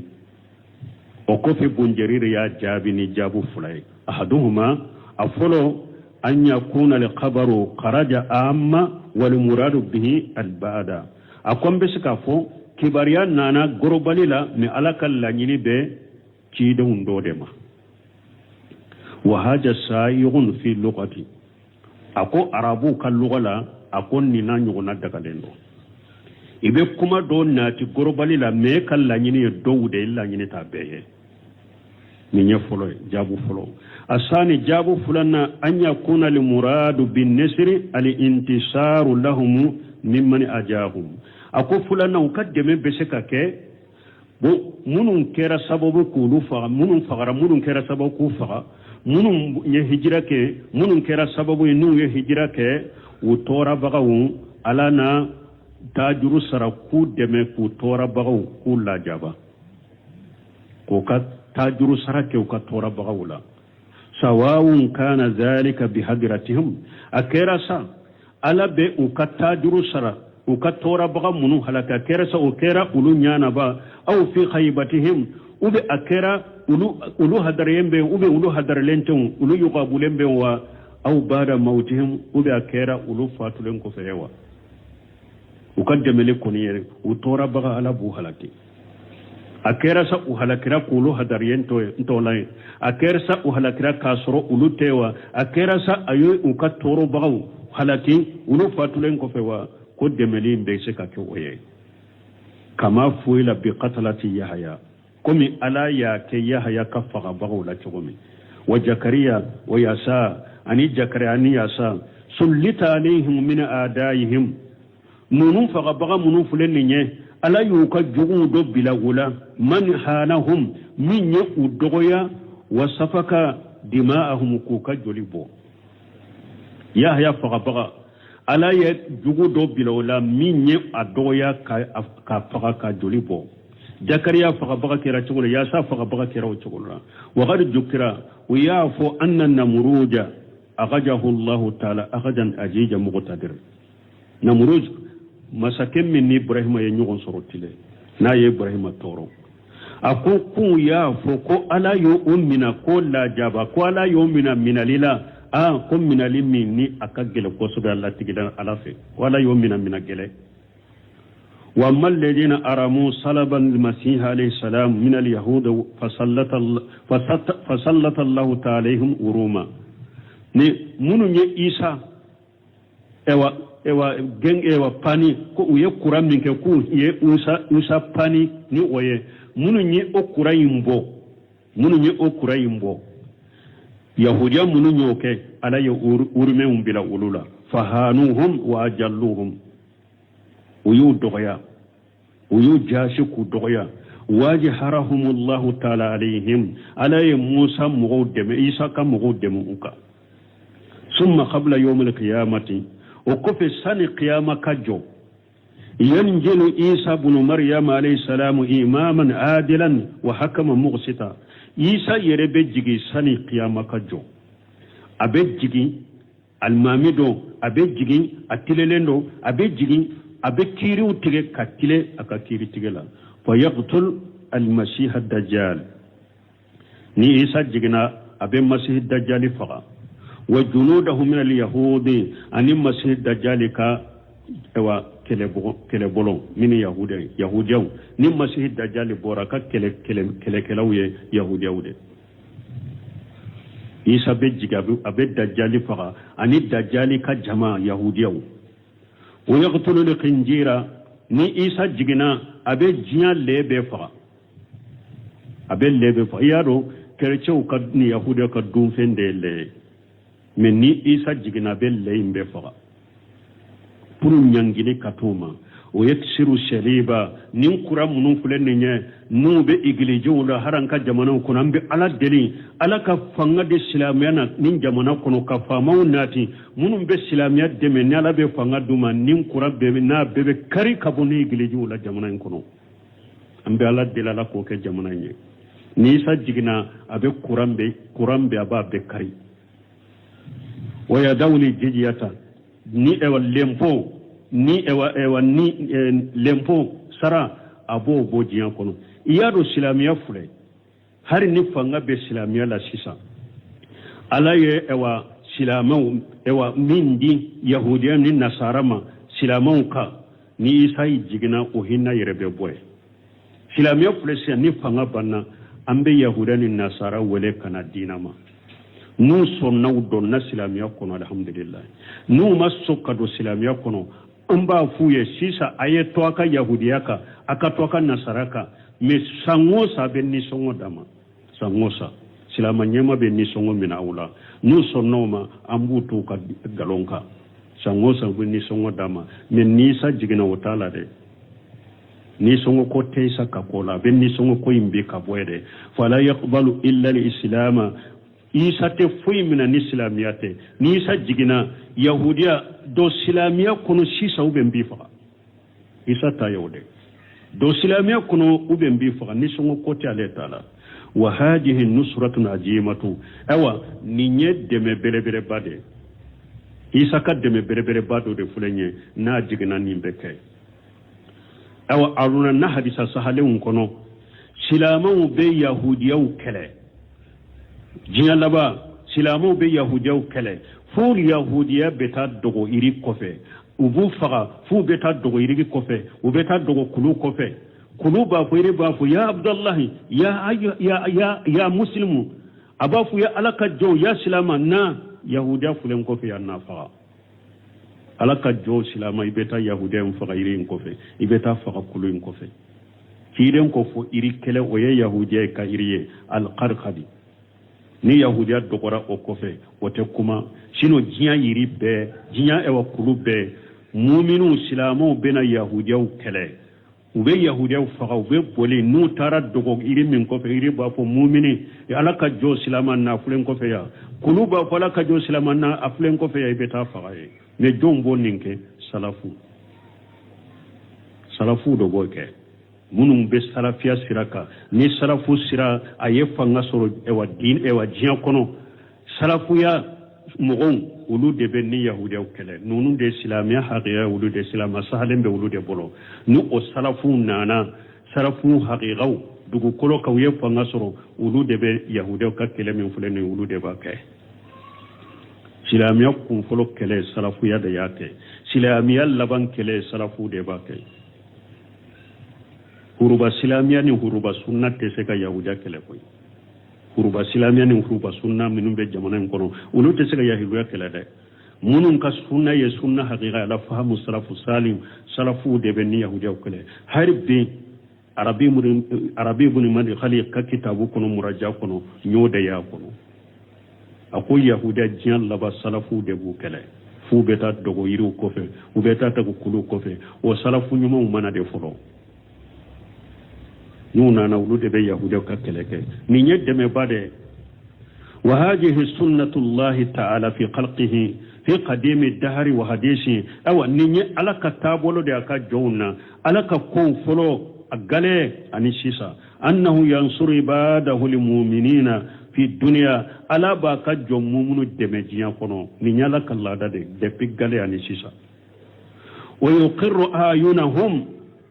Speaker 2: O kɔfɛ Bun Jarir y'a jaabi ni jaabu fila ye. Ahaduhuma, a fɔlɔ, an yakuna alkhabaru kharaja amma wal muradu bihi albada. A ko an bɛ se k'a fɔ kibaruya nana gorobali la, mais Ala ka laɲini bɛ cidenw dɔ de ma. Wa haja sa'ighun fi lughati, a ko arabuw ka lugha la, a ko nin n'a ɲɔgɔnna dagalen don. I bɛ kuma dɔ nati gorobali la, mais e ka laɲini ye dɔw de ye, laɲini t'a bɛɛ ye. Nin ye fɔlɔ ye, jaabu fɔlɔ. Asani, jaabu filanan, an yakuna limuradu bin nasri al intisaru lahum mimman ajahum. A ko filanan, u ka dɛmɛ bɛ se ka kɛ, bon, minnu kɛra sababu k'olu faga, minnu fagara, minnu kɛra sababu k'u faga, minnu ye hijira kɛ, minnu kɛra sababu ye n'u ye hijira kɛ, u tɔɔrɔbagaw, Ala na tajuru sara k'u dɛmɛ, k'u tɔɔrɔbagaw k'u lajaba, k'u ka tajuru sara kɛ u ka tɔɔrɔbagaw la. Sawawun kana zalika bihadratihim, a kɛra sa Ala bɛ u ka tajuru sara u ka tɔɔrɔbaga minnu halaka, a kɛra sa o kɛra olu ɲanaba, aw fi khaybatihim, ou bien a kɛra olu hadarien bɛ, ou bien olu hadarelen tɛ, olu yugabulen bɛ wa, aw bada mautihim, ou bien a kɛra olu fatulen kɔfɛ ye wa. U ka dɛmɛli kɔni yɛrɛ, u tɔɔrɔbaga, Ala b'u halaki. A kɛra sa u halakira k'olu hadariyen tɔ la ye, a kɛra sa u halakira k'a sɔrɔ olu tɛ wa, a kɛra sa a ye u ka tɔɔrɔbagaw halaki olu fatulen kɔfɛ wa, ko dɛmɛli in bɛ se ka kɛ o ye. Kama fu'ila bi qatalati Yahaya, komi Ala y'a kɛ Yahaya ka fagabagaw la cogo min, wa Jakariya wa Yasa, ani Jakariya ani Yasa, sullita alayhim min a'daihim. Ninnu fagabaga minnu filɛ nin ye, Ala y'u ka juguw dɔ bila u la, man hanahum, min ye u dɔgɔya, wa safaka dima'ahum, k'u ka joli bɔ. Yahaya fagabaga, Ala ye jugu dɔ bila o la min ye a dɔgɔya ka faga ka joli bɔ. Jakariya fagabaga kɛra cogo la, Yasa fagabaga kɛra o cogo la. Wakadi jukira, u y'a fɔ anna Namuruja akajahu Allahu taala akajan ajija muqtadir. Namuruj, masakɛ min ni Ibrahima ye ɲɔgɔn sɔrɔ tile n'a ye Ibrahima tɔɔrɔ, a ko k'u y'a fɔ ko Ala y'o o mina ko lajaba, ko Ala y'o mina minali la, aa ko minali min ni a ka gɛlɛn kosɛbɛ a latigɛla Ala fɛ, ko Ala y'o mina mina gɛlɛn. Wa amma alladhina aramu salaban almasih alayhi salam min alyahud fasallata Allahu ta'ala alayhim uruma. Ni minnu ye Isa ewa ewa gɛn ewa pani, ko u ye kura min kɛ k'u ye Isa pani ni o ye, minnu ye o kura in bɔ, minnu ye o kura in bɔ, yahudiya minnu y'o kɛ, Ala ye urumɛnw bila olu la. Fahanuhum wa ajalluhum, u y'u dɔgɔya, u y'u jaasi k'u dɔgɔya. Wajiharahumullahu taala alayhim, Ala ye Musa mɔgɔw dɛmɛ, Isa ka mɔgɔw dɛmɛ u kan. Summa qabla yawmil qiyamati, o kɔfɛ sani qiyama ka jɔ, yanjilu Isa bunu Maryama alayhi salamu imaman adilan wa hakama muqsita. Isa yɛrɛ bɛ jigin sani qiyama ka jɔ, a bɛ jigin alimami don, a bɛ jigin a tilelen don, a bɛ jigin a bɛ kiiriw tigɛ ka tile a ka kiiri tigɛ la. Fa yaqtul almasiha dajjal, ni Isa jiginna a bɛ masihi dajjali faga, wa junudahu min alyahudi, ani masihi dajjali ka ewa kɛlɛbolo min ni yahudiyaw. Ni masihi dajjali bɔra, ka kɛlɛkɛlaw ye yahudiyaw de. Isa bɛ jigin, a bɛ dajjali faga ani dajjali ka jama yahudiyaw. Wa yaqtulu lkhinjira, ni Isa jiginna a bɛ diɲɛ lɛ bɛɛ faga, a bɛ lɛ bɛɛ faga. I y'a dɔn kerecɛnw ka ni yahudiyaw ka dunfɛn de ye lɛ ye, mais ni Isa jiginna a bɛ lɛ in bɛɛ faga pour ɲangili ka t'o ma. O ye siru sɛliba nin kura minnu filɛ nin ye, n'u bɛ igilijiw la hali an ka jamanaw kɔnɔ. An bɛ Ala deli, Ala ka fanga di silamɛya na nin jamana kɔnɔ, ka faamaw nati minnu bɛ silamɛya dɛmɛ. Ni Ala bɛ fanga d'u ma, nin kura bɛɛ n'a bɛɛ bɛ kari ka bɔ ni igilijiw la jamana in kɔnɔ. An bɛ Ala deli, Ala k'o kɛ jamana in ye. Ni Isa jiginna, a bɛ kuran bɛ kuran bɛ a b'a bɛɛ kari. Wa yadawuli jijiyata, ni ewa lempo ni ewa ewa ni lempo sara, a b'o bɔ diɲɛ kɔnɔ. I y'a dɔn silamɛya filɛ, hali ni fanga bɛ silamɛya la sisan, Ala ye ewa silamɛw ewa min di yahudiya ni nasara ma silamɛw kan, ni Isa jiginna o hinɛ yɛrɛ bɛ bɔ yen. Silamɛya filɛ sisan, ni fanga banna, an bɛ yahudiya ni nasara wele ka na diinɛ ma. N'u sɔnna, u donna silamɛya kɔnɔ, alhamdulilayi. N'u ma sɔn ka don silamɛya kɔnɔ, an b'a f'u ye sisan: a ye to a ka yahudiya kan, a ka to a ka nasara kan. Mais san o san a bɛ nisɔngɔ d'a ma, san o san silamɛ ɲɛma bɛ nisɔngɔ minɛ aw la. N'u sɔnna o ma, an b'u to u ka nkalon kan. San o san u bɛ nisɔngɔ d'a ma. Mais ni Isa jiginna, o t'a la dɛ, nisɔngɔ ko tɛ Isa ka ko la, a bɛ nisɔngɔ ko in bi ka bɔ yen dɛ. Fala yaqbalu illa al-islama, Isa tɛ foyi minɛ ni silamɛya tɛ. Ni Isa jiginna, yahudiya don silamɛya kɔnɔ sisan, u bɛ n b'i faga. Isa ta ye o de, don silamɛya kɔnɔ u bɛ n b'i faga, nisɔngɔ ko tɛ ale ta la. Wa hadihi nusratun ajimatu, ayiwa nin ye dɛmɛ belebeleba de ye. Isa ka dɛmɛ belebeleba dɔ de filɛ nin ye, n'a jiginna nin bɛ kɛ. Ayiwa, a na hadisa sahalenw kɔnɔ, silamɛw bɛ yahudiyaw kɛlɛ diɲɛ laban, silamɛw bɛ yahudiyaw kɛlɛ fo yahudiya bɛ taa dogo yiri kɔfɛ, u b'u faga f'u bɛ taa dogo yiri kɔfɛ, u bɛ taa dogo kulu kɔfɛ. Kulu b'a fɔ, yiri b'a fɔ, ya Abudalahi, ya ya ya ya muslimu. A b'a fɔ, ya Ala ka jɔn, ya silama, na yahudiya filɛ n kɔfɛ yan, na faga. Ala ka jɔn silama, i bɛ taa yahudiya in faga yiri in kɔfɛ, i bɛ taa faga kulu in kɔfɛ. Ciden ko fo yiri kelen, o ye yahudiya ka yiri ye, alkarkadi. Ni yahudiya dɔgɔra o kɔfɛ, o tɛ kuma. Sinon diɲɛ yiri bɛɛ, diɲɛ ɛwa kulu bɛɛ, muminu silamɛw bɛna yahudiyaw kɛlɛ, u bɛ yahudiyaw faga, u bɛ boli. N'u taara dogo yiri min kɔfɛ, yiri b'a fɔ, mumini, Ala ka jɔn silama, na filɛ n kɔfɛ yan. Kulu b'a fɔ, Ala ka jɔn silama, na a filɛ n kɔfɛ yan, i bɛ taa faga ye. Mais jɔn b'o nin kɛ? Salafu, salafu dɔ b'o kɛ, minnu bɛ salafiya sira kan. Ni salafu sira a ye fanga sɔrɔ, ɛwa diin, ɛwa diɲɛ kɔnɔ, salafuya mɔgɔw, olu de bɛ ni yahudiyaw kɛlɛ. Ninnu de silamɛya hakiya, olu de silamɛ sahalen bɛ olu de bolo. Ni o salafuw nana, salafu hakikaw dugukolo kan, u ye fanga sɔrɔ, olu de bɛ yahudiyaw ka kɛlɛ min filɛ nin ye, olu de b'a kɛ. Silamɛya kunfɔlɔ kɛlɛ, salafuya de y'a kɛ. Silamɛya laban kɛlɛ, salafu de b'a kɛ. Huruba silamɛya ni huruba sunna tɛ se ka yahudiya kɛlɛ koyi. Huruba silamɛya ni huruba sunna minnu bɛ jamana in kɔnɔ, olu tɛ se ka yahudiya kɛlɛ dɛ. Minnu ka sunna ye sunna hakika, ala fahamu salafu salim, salafuw de bɛ ni yahudiyaw kɛlɛ. Hali bi Arabi buni Madkhali ka kitabu kɔnɔ, muraja kɔnɔ, n y'o de y'a kɔnɔ. A ko yahudiya diɲɛ laban, salafuw de b'u kɛlɛ, f'u bɛ taa dogo yiriw kɔfɛ, u bɛ taa tagu kuluw kɔfɛ. O salafu ɲumanw mana de fɔlɔ, n'u nana, olu de bɛ yahudiyaw ka kɛlɛ kɛ. Nin ye dɛmɛba de ye. Wa hadihi sunnatullahi ta'ala fi khalqihi fi qadimi dahari wa hadisi. Ayiwa, nin ye Ala ka taabolo de a ka jɔnw na, Ala ka kow fɔlɔ a gale ani sisan. Annahu yansuru ibadahu lmuminina fi duniya, Ala b'a ka jɔn mumunu dɛmɛ diɲɛ kɔnɔ. Nin ye Ala ka laada de depuis gale ani sisan. Wa yuqirru ayunahum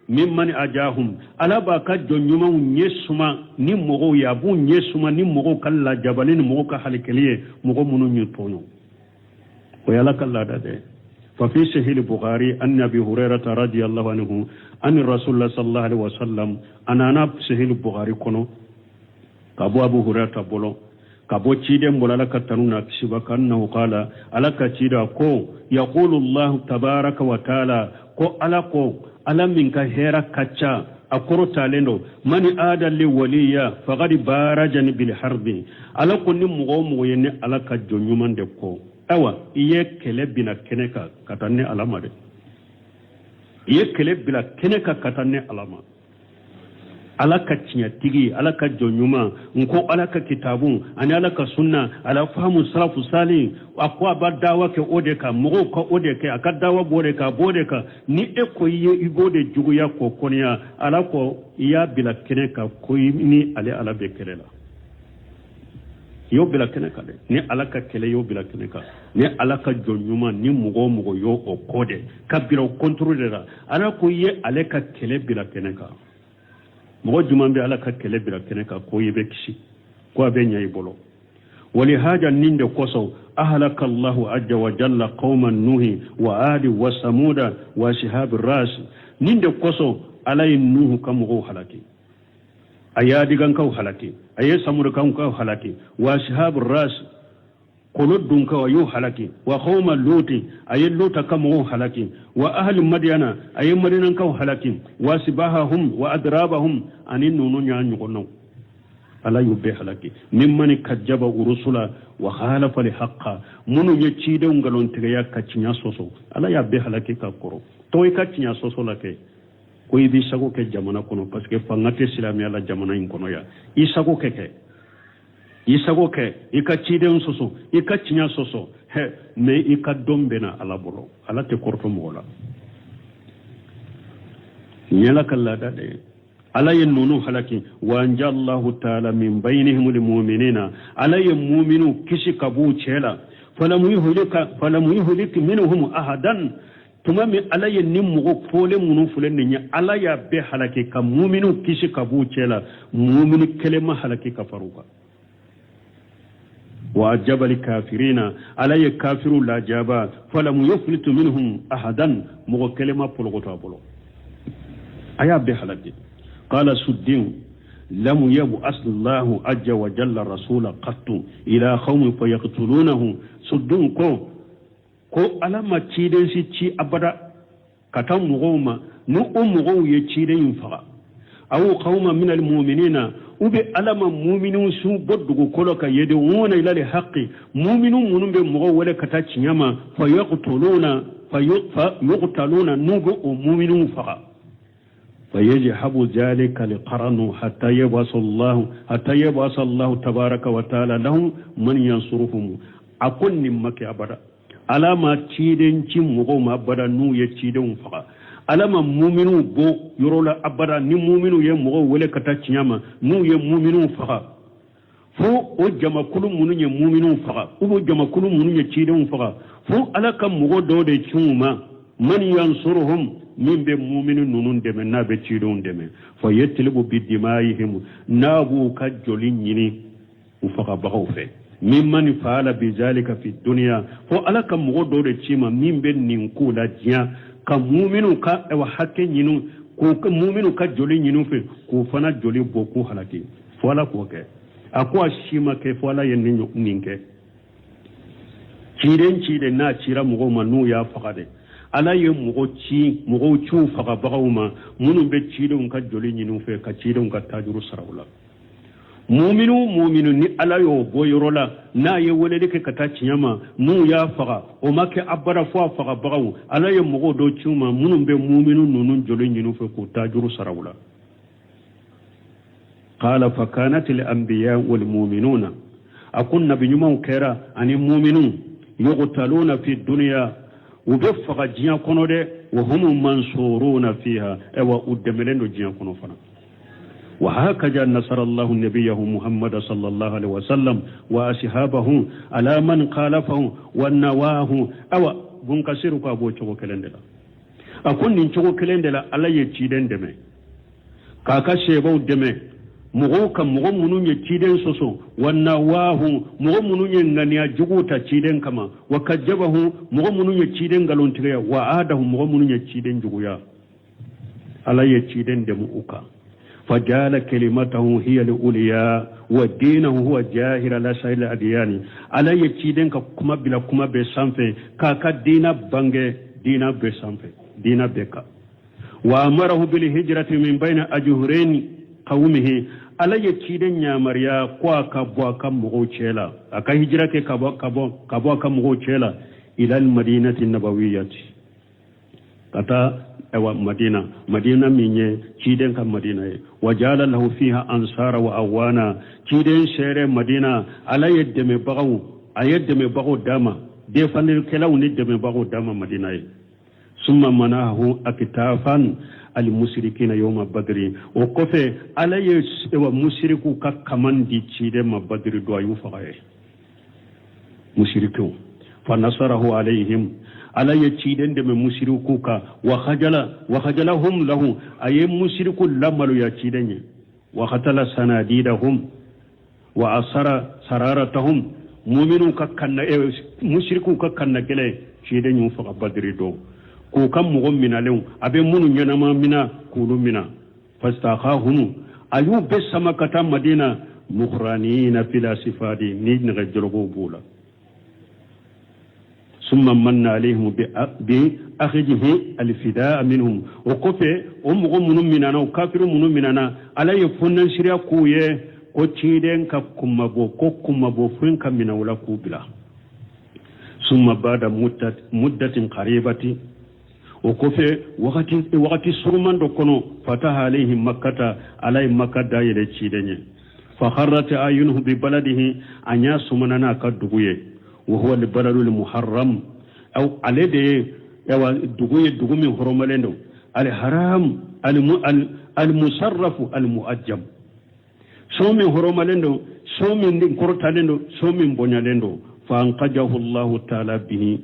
Speaker 2: mimman ajahum, Ala b'a ka jɔn ɲumanw ɲɛ suma ni mɔgɔw ye, a b'u ɲɛ suma ni mɔgɔw ka lajabali ni mɔgɔw ka halikɛli ye, mɔgɔ minnu y'u tɔɲɔ. O ye Ala ka laada dɛ. Fa fi sahih Bukhari an Abi Hurairata radiyallahu anhu an Rasulullah sallallahu alaihi wasallam. A nana sahih Bukhari kɔnɔ ka bɔ Abu Hurairata bolo, ka bɔ ciden bolo, Ala ka tanu n'a kisi b'a kan, annahu qala, Ala ka ciden ko, yaqulu Allahu tabaraka wa taala, ko Ala ko, Ala min ka hɛra ka ca, a kɔrɔtalen don, mani ada li waliya faqad barajani bil harbi. Ala ko ni mɔgɔ o mɔgɔ ye ne Ala ka jɔn ɲuman de kɔ, ayiwa, i ye kɛlɛ bila kɛnɛ kan ka taa ne Ala ma dɛ. I ye kɛlɛ bila kɛnɛ kan ka taa ne Ala ma. Ala ka tiɲɛtigi, Ala ka jɔn ɲuman, n ko Ala ka kitabu ani Ala ka sunna, ala fahamu salafu sali, a ko a b'a dawa kɛ o de kan, mɔgɔw ka o de kɛ, a ka dawa b'o de kan, a b'o de kan. Ni e ko i ye i b'o de juguya k'o kɔniya, Ala ko i y'a bila kɛnɛ kan ko i ni ale Ala bɛ kɛlɛ la. I y'o bila kɛnɛ kan dɛ. Ni Ala ka kɛlɛ, y'o bila kɛnɛ kan. Ni Ala ka jɔn ɲuman, ni mɔgɔ o mɔgɔ y'o o kɔ dɛ, ka bila o contre de la, Ala ko i ye ale ka kɛlɛ bila kɛnɛ kan. Mɔgɔ jumɛn bɛ Ala ka kɛlɛ bila kɛnɛ kan ko i bɛ kisi, ko a bɛ ɲɛ i bolo? Walihaja, nin de kosɔn, ahlaka Allahu azza wa jalla qawma nuhi wa adi wa samuda wa ashabi ras. Nin de kosɔn Ala ye Nuhu ka mɔgɔw halaki, a ye Adigankaw halaki, a ye Samurukankaw halaki, wa ashabi ras, kolo dunkaw, a y'u halaki, wa qawma Luti, a ye Luta ka mɔgɔw halaki, wa ahli Madiyana, a ye Madinankaw halaki, wa sibahahum wa adrabahum, ani ninnu ɲa ɲɔgɔnnaw, Ala y'u bɛɛ halaki. Mimani kajaba urusula wa khalafa li haqqa, minnu ye cidenw nkalontigɛya ka tiɲɛ sɔsɔ, Ala y'a bɛɛ halaki ka kɔrɔ. To i ka tiɲɛ sɔsɔ la kɛ ko i b'i sago kɛ jamana kɔnɔ, parce que fanga tɛ silamɛya la jamana in kɔnɔ yan. I sago kɛ kɛ, i sago kɛ, i ka ciden sɔsɔ, i ka tiɲɛ sɔsɔ hɛ, mais i ka dɔn bɛna Ala bolo. Ala tɛ kɔrɔtɔ mɔgɔ la. Nin ye Ala ka laada de ye. Ala ye ninnu halaki. Wa anja Allahu taala min bainihim lmuminina, Ala ye muminu kisi ka b'u cɛ la. Falamu yuhlik minhum ahadan. Tuma min Ala ye ni mɔgɔ fɔlen minnu filɛ nin ye, Ala y'a bɛɛ halaki ka muminu kisi ka b'u cɛ la, muminu kelen ma halaki ka far'u kan. Wa ajabali kafirina, Ala ye kafiriw lajaba. Falamu yuflitu minhum ahadan, mɔgɔ kelen ma polokoto a bolo, a y'a bɛɛ halaki. Qala Suddin lam yab'as Allahu azza wa jalla rasula qattu ila qaumin fayaqtulunahu. Suddin ko ko Ala ma ciden si ci abada ka taa mɔgɔw ma, ni o mɔgɔw ye ciden in faga, aw qawma min almuminina, u bɛ Ala ma muminu si bɔ dugukolo kan, yad'una ila alhaqi, muminu minnu bɛ mɔgɔw wele ka taa tiɲɛ ma, fa yaqtuluna fa yuqtaluna, n'u bɛ o muminu faga. Fa yajhabu zalika alqaranu hatta yab'asa Allah hatta yab'asa Allah tabaraka wa ta'ala lahum man yansuruhum. A ko nin ma kɛ abada. Ala ma ciden ci mɔgɔw ma abada n'u ye cidenw faga. Ala ma muminuw bɔ yɔrɔ la abada ni muminuw ye mɔgɔw wele ka taa tiɲɛ ma, n'u ye muminuw faga, fo o jamakulu minnu ye muminuw faga, u b'o jamakulu minnu ye cidenw faga, fo Ala ka mɔgɔ dɔw de ci u ma, man yansuruhum, min bɛ muminu ninnu dɛmɛ, n'a bɛ cidenw dɛmɛ, fa yatlubu bidimaihim, n'a b'u ka joli ɲini u fagabagaw fɛ, mimman faala bizalika fi duniya, fo Ala ka mɔgɔ dɔw de ci ma min bɛ nin ko la diɲɛ ka muminu ka hakɛ ɲini, k'u muminu ka joli ɲini u fɛ, k'u fana joli bɔ k'u halaki, fo Ala k'o kɛ. A ko a si ma kɛ fo Ala ye nin kɛ. Ciden ciden n'a cira mɔgɔw ma n'u y'a faga de, Ala ye mɔgɔ ci mɔgɔw ci u fagabagaw ma minnu bɛ cidenw ka joli ɲini u fɛ, ka cidenw ka tajuru sara u la. Muminu muminu ni Ala y'o bɔ yɔrɔ la, n'a ye weleli kɛ ka taa tiɲɛ ma, n'u y'a faga, o ma kɛ abada fo a fagabagaw Ala ye mɔgɔw dɔ ci u ma minnu bɛ muminu ninnu joli ɲini u fɛ, k'u tajuru sara u la. Qala fa kanat al anbiya wal mu'minuna, a ko nabi ɲumanw kɛra ani muminu, yuqtaluna fi dunya, u bɛ faga diɲɛ kɔnɔ dɛ, wa hum mansuruna fiha, ayiwa u dɛmɛlen don diɲɛ kɔnɔ fana. Wa hakaza nasara Allahu nabiyahu Muhammad sallallahu alaihi wasallam wa ashabahu ala man khalafahu wa nawahu. Awa Bun Kasiru ko a b'o cogo kelen de la. A ko nin cogo kelen de la Ala ye ciden dɛmɛ, k'a ka sebaw dɛmɛ mɔgɔw kan, mɔgɔ minnu ye ciden sɔsɔ, wa nawahu, mɔgɔ minnu ye ŋaniya juguw ta ciden kama, wa kajabahu, mɔgɔ minnu ye ciden nkalontigiya, wa adahu, mɔgɔ minnu ye ciden juguya, Ala ye ciden dɛmɛ u kan. Fajala kalimatahu hiya al-uliya wa dinahu huwa jahira ala sa'il adiyani. Ala ye ciden ka kuma bila kuma bɛɛ sanfɛ, k'a ka diina bange diina bɛɛ sanfɛ, diina bɛɛ kan. Wa amarahu bil hijrati min bayna ajhuraini qawmihi. Ala ye ciden yamaruya ko a ka bɔ a ka mɔgɔw cɛ la, a ka hijira kɛ ka bɔ ka bɔ ka bɔ a ka mɔgɔw cɛ la, ila al madinati nabawiyati, ka taa ayiwa Madina, Madina min ye ciden ka Madina ye. Wa jala lahu fiha ansara wa awana, ciden sera Madina, Ala ye dɛmɛbagaw, a ye dɛmɛbagaw d'a ma, defandelikɛlaw ni dɛmɛbagaw d'a ma Madina ye. Summa manahu akitafan almusirikina yawma badri, o kɔfɛ Ala ye ayiwa musirikiw ka kaman di ciden ma Badiri don, a y'u faga ye musirikiw. Fa nasarahu alayhim, Ala ye ciden dɛmɛ musirikiw kan, wa khajala wa khajalahum lahu, a ye musiriku lamaloya ciden ye, wa khatala sanadidahum wa asara sararatahum, muminu ka kanna musirikiw ka kanna gɛlɛn, ciden y'u faga Badiri don, k'u ka mɔgɔ minalenw a bɛ minnu ɲɛnama mina k'olu mina. Fastakhahum, a y'u bɛɛ sama ka taa Madina, muhranina fil asifadi, ni nɛgɛ jɔlɔkɔw b'u la. Summa manna alayhim bi akhidihi alfidaa minhum, o kɔfɛ o mɔgɔ minnu minana, o kafiru minnu minana, Ala ye fonnasiriya k'u ye ko ciden ka kunmabɔ, ko kunmabɔ fɛn ka minɛ u la k'u bila. Summa bada muddatin qaribati, o kɔfɛ wagati suruman dɔ kɔnɔ, fataha alayhim makkata, Ala ye Makka dayɛlɛ ciden ye. Fa kharrat ayunuhu bi baladihi, a ɲa sumana n'a ka dugu ye, wa huwa al baladul muharram, aw ale de ye awa dugu ye, dugu min hɔrɔmalen don, al haram al musarrafu al muajjam, so min hɔrɔmalen don, so min kɔrɔtalen don, so min bonyalen don. Fa anqajahu Allahu taala bihi,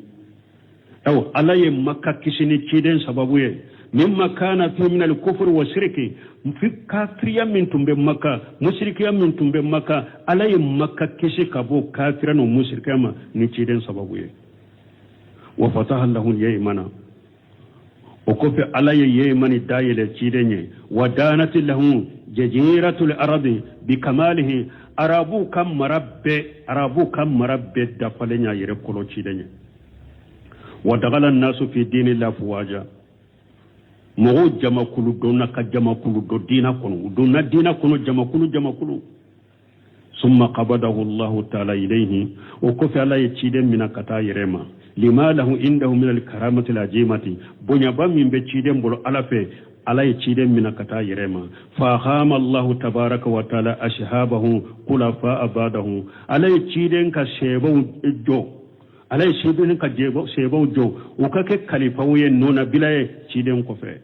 Speaker 2: aw Ala ye Makka kisi ni ciden sababu ye, mimma kana fi min al kufri wa siriki, fi kafiriya min tun bɛ Makka, musirikiya min tun bɛ Makka, Ala ye Makka kisi ka bɔ kafiriya n'o musirikiya ma ni ciden sababu ye. Wa fataha lahu yamana, O kɔfɛ Ala ye Yemani dayɛlɛ ciden ye, wa danati lahu jaziratul arabi bi kamalihi, arabuw ka mara bɛɛ, arabuw ka mara bɛɛ dafalen y'a yɛrɛ kɔrɔ ciden ye. Wa dagala nasu fi dini la fuwaja, mɔgɔw jamakulu donna ka jamakulu don diina kɔnɔ, u donna diina kɔnɔ jamakulu jamakulu. Summa qabadahu Allahu taala ilayhi, o kɔfɛ Ala ye ciden mina ka taa yɛrɛ ma. Lima lahu indahu min alkaramati alajimati, bonyaba min bɛ ciden bolo Ala fɛ, Ala ye ciden mina ka taa yɛrɛ ma. Fa khama Allahu tabaraka wa taala ashabahu khulafa ba'dahu, Ala ye ciden ka sebaw jɔ, Ala ye ciden ka sebaw jɔ u ka kɛ kalifaw ye, nɔnabila ye ciden kɔfɛ.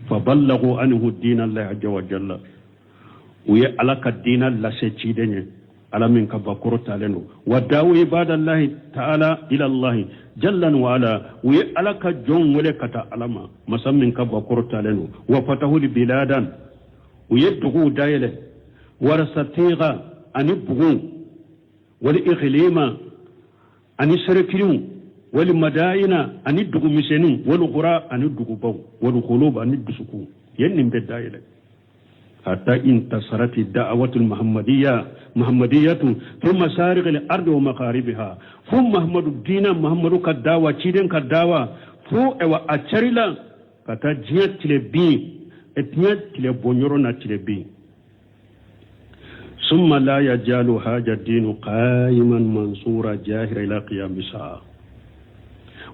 Speaker 2: Fa ballagu anhu dina Allahi azza wa jalla, u ye Ala ka diina lase ciden ye, Ala min ka ba kɔrɔtalen don. Wa da'u ibadallahi ta'ala ila Allahi jallan wa ala, u ye Ala ka jɔnw wele ka taa Ala ma, masa min ka ba kɔrɔtalen don. Wa fatahul biladan, u ye duguw dayɛlɛ, warasatiga ani bugun, wal iqlima ani sɛrɛkiliw, wal madaina ani dugumisɛnninw, wal qura ani dugubaw, wal qulub ani dusukun, yen nin bɛɛ dayɛlɛ. Hatta intasarati da'awatul muhammadiyya muhammadiyatu fi masariqil ardi wa magharibiha, fo Muhammadu diina, Muhammadu ka dawa, ciden ka dawa, fo ayiwa a carila ka taa diɲɛ tile bin, diɲɛ tile bɔnyɔrɔ na tile bin. Summa la yajalu haja dinu qa'iman mansura jahira ila qiyami sa'a,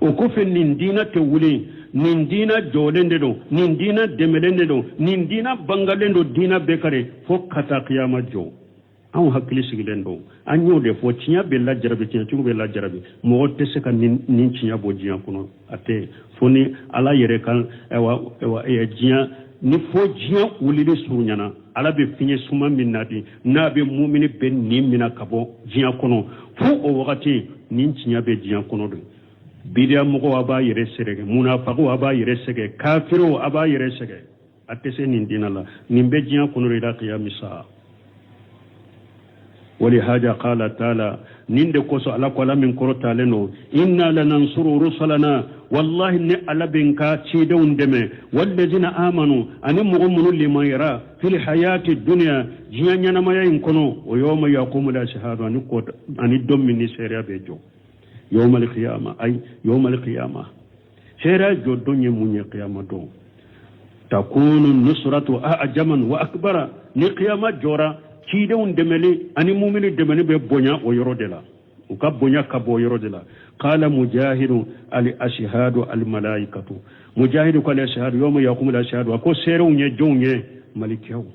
Speaker 2: o kɔfɛ nin diina tɛ wuli, nin diina jɔlen de don, nin diina dɛmɛlen de don, nin diina bangalen don diina bɛɛ kare fo ka taa kiyama jɔ. Anw hakili sigilen don, an y'o de fɔ, tiɲɛ bɛ lajarabi, tiɲɛtigiw bɛ lajarabi, mɔgɔ tɛ se ka nin tiɲɛ bɔ diɲɛ kɔnɔ, a tɛ fo ni Ala yɛrɛ kan. Ayiwa, diɲɛ ni fo diɲɛ wulili surunyana, Ala bɛ fiɲɛ suma min nati n'a bɛ mumini bɛ nin mina ka bɔ diɲɛ kɔnɔ, fo o wagati nin tiɲɛ bɛ diɲɛ kɔnɔ don. Bidiya mɔgɔw a b'a yɛrɛ sɛgɛn, munafagaw a b'a yɛrɛ sɛgɛn, kafiriw a b'a yɛrɛ sɛgɛn, a tɛ se nin diinɛ la, nin bɛ diɲɛ kɔnɔ ila qiyami saa. Walihaja qala taala, nin de kosɔn Ala ko, Ala min kɔrɔtalen don, inna lanansuru rusulana, wallahi ne Ala bɛ n ka cidenw dɛmɛ, wallazina amanu ani mɔgɔ minnu limayara, fil hayati dunya, diɲɛ ɲɛnamaya in kɔnɔ, o yawma yaqumul ashhadu, ani kɔ ani don min ni seereya bɛ jɔ, yawmal qiyama, ay yawmal qiyama, seereya jɔ don ye mun ye? Qiyama don. Takunu nusratu a'jaman wa akbara, ni qiyama jɔra, cidenw dɛmɛli ani mumini dɛmɛli bɛ bonya o yɔrɔ de la, u ka bonya ka bɔ o yɔrɔ de la. Qala Mujahidu al ashhadu al malaikatu, Mujahidu ko al ashhadu yawma yaqumu al ashhadu, a ko seerew ye jɔnw ye? Malikiyaw.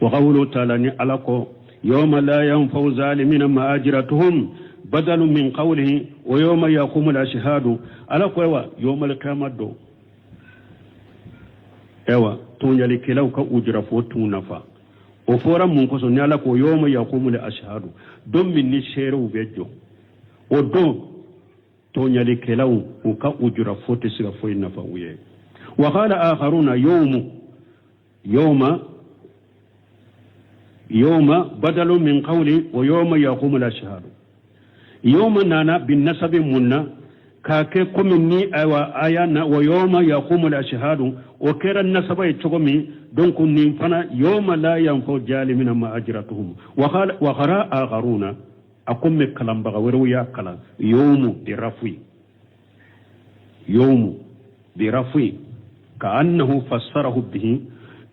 Speaker 2: Wa qawlu ta'ala, ni Ala ko yawma la yanfa'u zalimina ma'ajratuhum badalu min qawlihi wa yawma yaqumu al ashhadu. Ala ko wa yawma al qiyamah don, ayiwa tɔɲalikɛlaw ka ujura fo t'u nafa. O fɔra mun kosɔn? Ni Ala ko yawma yaqumu al ashhadu, don min ni seerew bɛ jɔ, o don tɔɲalikɛlaw u ka ujura fo tɛ se ka foyi nafa u ye. Wa qala akharuna yawmu yawma yawma badalu min qawli wa yawma yaqumu al ashhadu, yawma nana bin nasabi mun na k'a kɛ komi ni ayiwa aya na wa yawma yaqumu al ashhadu, o kɛra nasaba ye cogo min. Donc nin fana yawma la yanfa'u jalimina ma ajratuhum. Wa qara akharuna, a ko mɛ kalanbaga wɛrɛw y'a kalan yawmu bi rafi, yawmu bi rafi ka annahu fassarahu bihi.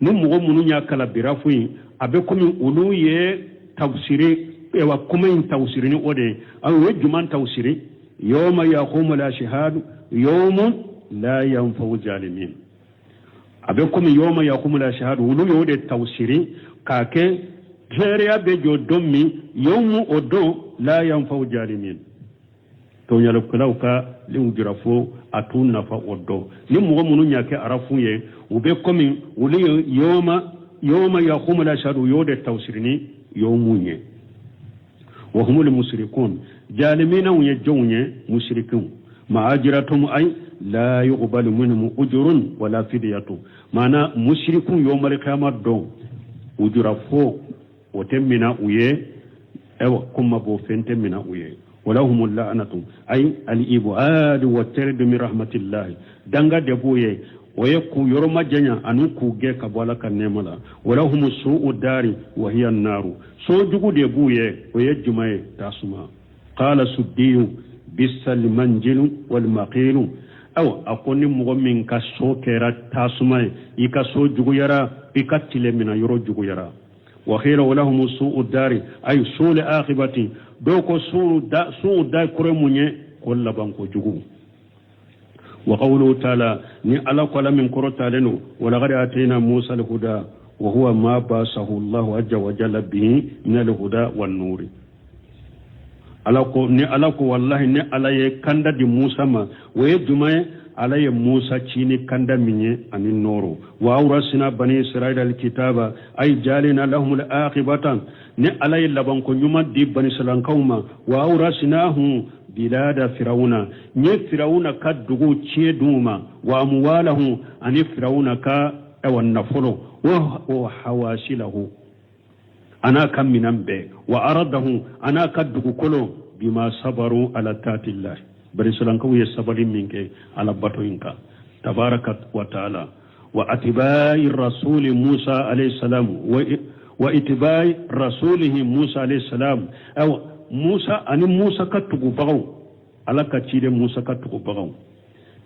Speaker 2: Ni mɔgɔ minnu y'a kalan bi rafi, a bɛ komi olu ye tafsiri, ewa kuma in tafsiri ni o de ye. Aw ye juman tafsiri? Yawma yaqumu al-ashhadu yawmun la yanfa'u zalimin, a bɛ komi yawma yaqumu al-ashhadu, olu y'o de tafsiri k'a kɛ seereya bɛ jɔ don min, yawmu o don, la yanfa'u zalimin, tɔɲalikɛlaw ka ujura fo a t'u nafa o don. Ni mɔgɔ minnu y'a kɛ arafu ye, u bɛ komi olu ye yawma yaqumu al-ashhadu, u y'o de tafsiri ni yawmu ye. Wa humul mushrikun, jaliminaw ye jɔnw ye? Mushrikun. Ma'ajiratum ay la yuqbalu minhum ujurun wala fidyatu, maana mushrikun yawmal qiyamah don ujura fo o tɛ mina u ye, ayiwa ko mabɔ fɛn tɛ mina u ye. Walahum la'anatu ay al-ibadu wa tardu min rahmatillahi, danga de b'u ye, o ye k'u yɔrɔ majanya ani k'u gɛn ka bɔ Ala ka nɛɛma la. Walahum su'u dari wa hiya naru, so jugu de b'u ye, o ye jumɛn ye? Tasuma. Qala suddiyu bisal manjilu wal maqilu, awa a ko ni mɔgɔ min ka so kɛra tasuma ye, i ka so juguyara, i ka tile mina yɔrɔ juguyara. Wa qila walahum su'u dari ay su'ul aqibati, dɔw ko su'u dari kɔrɔ mun ye? Ko labanko jugu. Wa qawluhu ta'ala, ni Ala ko, Ala min kɔrɔtalen don, walaqad atayna Musa al-huda wa huwa ma basahu Allahu azza wa jalla bihi min al-huda wan nuri. Ala ko, ni Ala ko, wallahi ni Ala ye kanda di Musa ma, o ye jumɛn ye? Ala ye Musa ci ni kanda min ye ani nɔɔrɔ. Wa awrasina bani Israila alkitaba ay jalina lahum alaqibata, ni Ala ye labanko ɲuman di bani Israilankaw ma. Wa awrasinahum bilada firawuna, n ye Firawuna ka dugu tiɲɛ d'u ma. Wa amwalahum, ani Firawuna ka awa nafolo, wa hawasilahu, a n'a ka minan bɛɛ, wa aradahu, a n'a ka dugukolo, bima sabaru ala taatillahi, bani Israilankaw ye sabali min kɛ Ala bato in kan tabaraka wa taala. Wa atibai rasuli Musa alayhi salam, wa itibai rasulihi Musa alayhi salam, awa Musa ani Musa ka tugubagaw, Ala ka ciden Musa ka tugubagaw.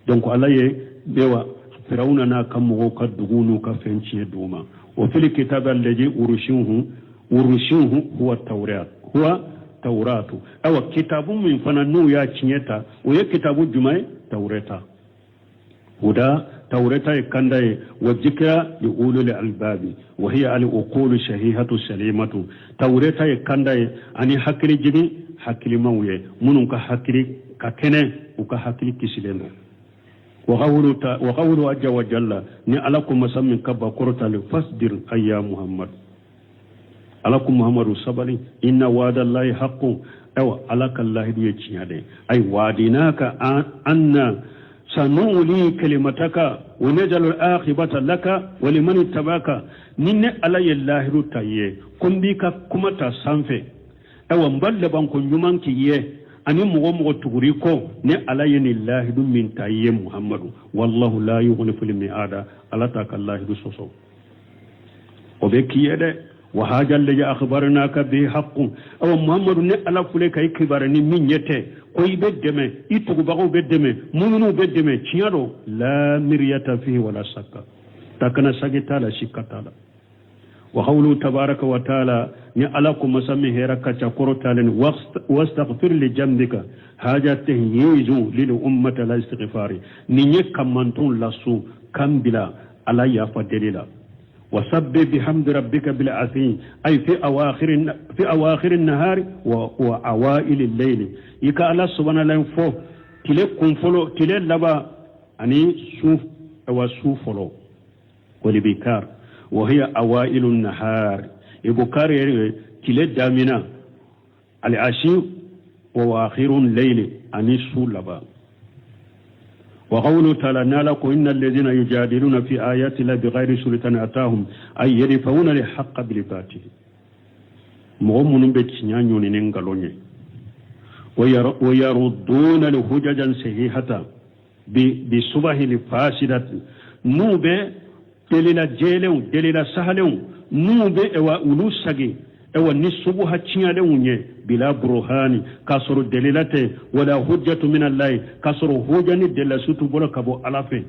Speaker 2: Donc Ala ye bewa Firawuna n'a ka mɔgɔw ka dugu n'u ka fɛn tiɲɛ d'u ma. Wa fil kitabi allazi urushinhu huwa tawrat, huwa tawratu, awa kitabu min fana n'u y'a tiɲɛ ta, o ye kitabu jumɛn ye? Tawreta. Huda, tawreta ye kanda ye. Wa zikra li ulul albabi wa hiya al uqulu sahihatu salimatu, tawreta ye kanda ye ani hakili jigin hakilimaw ye, minnu ka hakili ka kɛnɛ, u ka hakili kisilen don. Wa qawlu azza wa jalla, ni Ala ko masa min ka ba kɔrɔtalen, fasbir ayya Muhammad, Ala ko Muhammadu sabali, inna wa'dallahi haqqun, awa Ala ka lahidu ye tiɲɛ de, ay wa'adnaka anna sanu'li kalimataka wa najalu al-akhibata laka wa liman ittabaka, ni ne Ala ye lahidu ta ye ko n b'i ka kuma ta sanfɛ, awa n b'a labanko ɲuman k'i ye ani mɔgɔ mɔgɔ tuguri kɔ, ne Ala ye nin lahidu min ta i ye Muhammadu, wallahu la yukhlifu al-mi'ada, Ala t'a ka lahidu sɔsɔ, o bɛ k'i ye dɛ. Wa haja allazi akhbarnaka bi haqqun, awa Muhammadu, ne Ala fule ka i kibaru ni min ɲɛ tɛ ko i bɛ dɛmɛ, i tugubagaw bɛ dɛmɛ, muminuw bɛ dɛmɛ, tiɲɛ don, la miryata fihi wala sakka, takana sagi t'a la, sikka t'a la. Wa qawlu tabaraka wa taala, ni Ala ko masa min hɛrɛ ka ca kɔrɔtalen, wastaghfir li jambika haja tahyizu lil ummati ala istighfari, nin ye kamanton lasu kan bila Ala yafa deli la. Wasabbih bihamdi rabbika bil asi ay fi awakhir nahari wa awail al-layli, i ka Ala subhanahu fɔ tile kun fɔlɔ, tile laban ani su wa su fɔlɔ. Walibikar wa hiya awailu nahar, ibukar yɛrɛ tile damina, al-ashi wa akhiru layli, ani su laban. Wa qawlu ta'ala, n'Ala ko inna alladhina yujadiluna fi ayati la bighayri sultani atahum ay yadfa'una al-haqqa bil batil, mɔgɔ minnu bɛ tiɲɛ ɲɔni ni nkalon ye, wa yarudduna al-hujajan sahihata bi subahi fasidati, n'u bɛ delila jɛlenw, delila sahalenw, n'u bɛ ewa olu sagi ewa ni subuha tiɲɛlenw ye, bila burhani, k'a sɔrɔ delila tɛ, wala hujjatu min allahi, k'a sɔrɔ huja ni delila su t'u bolo ka bɔ Ala fɛ.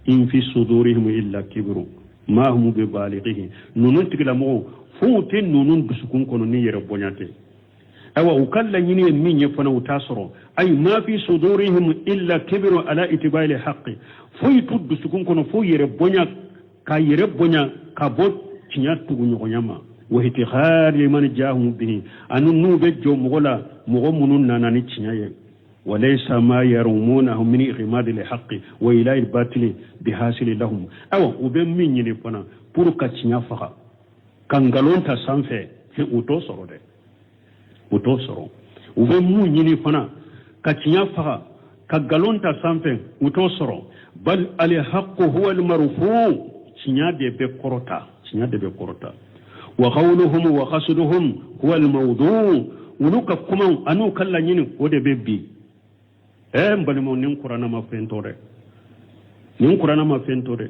Speaker 2: In fi sudurihim illa kibru ma hum bi balighihi, ninnu tigilamɔgɔw fow tɛ ninnu dusukun kɔnɔ ni yɛrɛ bonya tɛ. Ayiwa u ka laɲini ye min ye fana, u t'a sɔrɔ. Ayi ma fi sudurihim illa kibru ala itiba'il haqqi, foyi t'u dusukun kɔnɔ fo yɛrɛ bonya, ka yɛrɛ bonya ka bɔ tiɲɛ tuguɲɔgɔnya ma. Wa ihtikhari liman jahum bihi, ani n'u bɛ jɔ mɔgɔ la, mɔgɔ minnu nana ni tiɲɛ ye. Walaysa ma yarumunahu min ighmadi lhaqqi wa ilahi lbatili bihasili lahum, awa u bɛ min ɲini fana pour ka tiɲɛ faga ka nkalon ta sanfɛ, u t'o sɔrɔ dɛ, u t'o sɔrɔ. U bɛ mun ɲini fana ka tiɲɛ faga ka nkalon ta sanfɛ, u t'o sɔrɔ. Bal alhaqqu huwa almarfu, tiɲɛ de bɛ kɔrɔta, tiɲɛ de bɛ kɔrɔta. Wa qawluhum wa qasduhum huwa almawdu. Olu ka kumaw an'u ka laɲini, o de bɛ bi. N balimaw, nin kuranna ma fɛn to dɛ, nin kuranna ma fɛn to dɛ.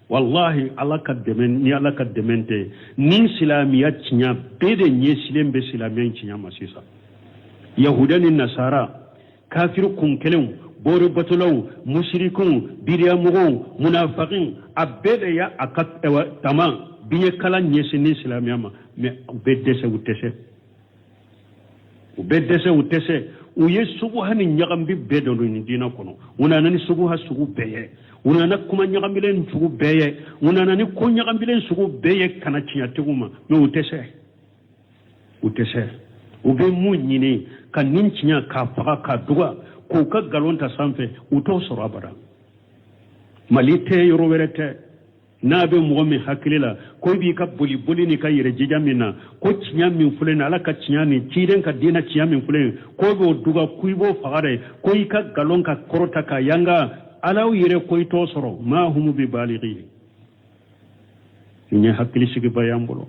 Speaker 2: Walahi, Ala ka dɛmɛ ni Ala ka dɛmɛ tɛ, ni silamɛya tiɲɛ bɛɛ de ɲɛsilen bɛ silamɛya tiɲɛ ma sisan. Yahuda ni nasara, kafiri kun kelenw, bori batolaw, musirikunw, bidiyamɔgɔw, munafakiw, a bɛɛ de y'a a ka tama biɲɛ kala ɲɛsin ni silamɛya ma. Mais u bɛ dɛsɛ, u tɛ se, u bɛ dɛsɛ, u tɛ se. U ye suguha ni ɲagambi bɛɛ don nin diinɛ kɔnɔ. U nana ni suguha sugu bɛɛ ye, u nana kuma ɲagambilen sugu bɛɛ ye, u nana ni ko ɲagambilen sugu bɛɛ ye ka na tiɲɛtigiw ma. Mais u tɛ se, u tɛ se. U bɛ mun ɲini? Ka nin tiɲɛ k'a faga, k'a duga, k'u ka nkalon ta sanfɛ. U t'o sɔrɔ abada. Mali tɛ, yɔrɔ wɛrɛ tɛ. N'a bɛ mɔgɔ min hakili la ko i b'i ka boli boli n'i ka yɛrɛ jija min na, ko tiɲɛ min filɛ nin, Ala ka tiɲɛ ni ciden ka diinɛ tiɲɛ min filɛ nin, ko b'o duga, ko i b'o faga dɛ, ko i ka nkalon ka kɔrɔta ka yanga Ala yɛrɛ, ko i t'o sɔrɔ. Ma humu bi balighi. Nin ye hakili sigiba y'an bolo.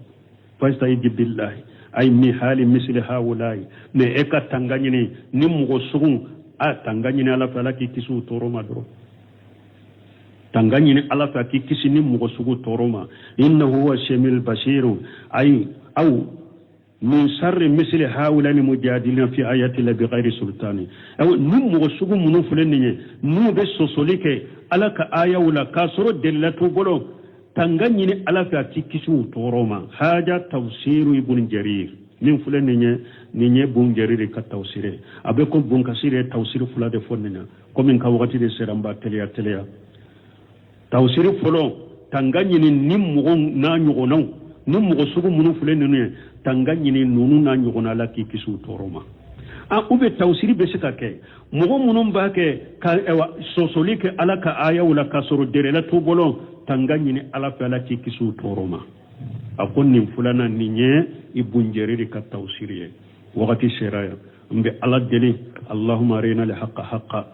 Speaker 2: Fasta'idh billahi ay min hali misli haulayi. Mais e ka tanga ɲini ni mɔgɔ sugu, a tanga ɲini Ala fɛ, Ala k'i kisi u tɔɔrɔ ma dɔrɔn. Tanga ɲini Ala fɛ, a k'i kisi ni mɔgɔ sugu tɔɔrɔ ma. Innahu huwa samiul basiru ay aw min sarri misli haulani mujadilina fi ayati la bighairi sultani. Aw ni mɔgɔ sugu minnu filɛ nin ye, n'u bɛ sɔsɔli kɛ Ala ka ayaw la k'a sɔrɔ delila t'u bolo, tanga ɲini Ala fɛ, a k'i kisi u tɔɔrɔ ma. Haja tafsiru Ibn Jarir. Min filɛ nin ye, nin ye Bun Jarir ka tafsiri. A bɛ ko Bun Kasir ye tafsiri fila de fɔ nin na. Komi n ka wagati de sera, n b'a teliya teliya. Tafsiri fɔlɔ, tanga ɲini ni mɔgɔ n'a ɲɔgɔnnaw, ni mɔgɔ sugu minnu filɛ ninnu ye, tanga ɲini ninnu n'a ɲɔgɔnna, Ala k'i kisi u tɔɔrɔ ma. A u bɛ tafsiri bɛ se ka kɛ mɔgɔ minnu b'a kɛ ka sɔsɔli kɛ Ala ka ayaw la k'a sɔrɔ dɛrɛla t'u bolo, tanga ɲini Ala fɛ, Ala k'i kisi u tɔɔrɔ ma. A ko nin filanan nin ye Ibn Jarir ka tafsiri ye. Wagati sera yan, n bɛ Ala deli: Allahumma arina al-haqqa haqqa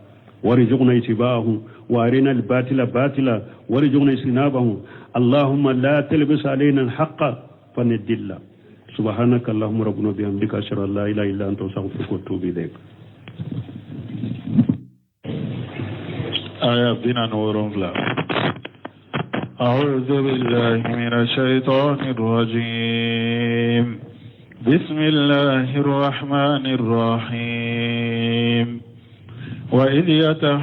Speaker 2: warzuqna ittibahu wa arina al-batila batila warzuqna ijtinabahu. Allahumma la talbis alayna al-haqqa fanadilla. Subhanaka allahumma rabbana bihamdika, ashhadu an la ilaha illa anta, astaghfiruka wa atubu ilayk.
Speaker 1: Aya 47. أعوذ بالله من الشيطان الرجيم. بسم الله الرحمن الرحيم. وإذ يتحاجون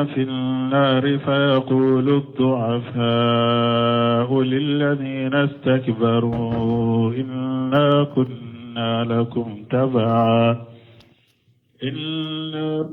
Speaker 1: في النار فيقول الضعفاء للذين استكبروا إنا كنا لكم تبعا إنا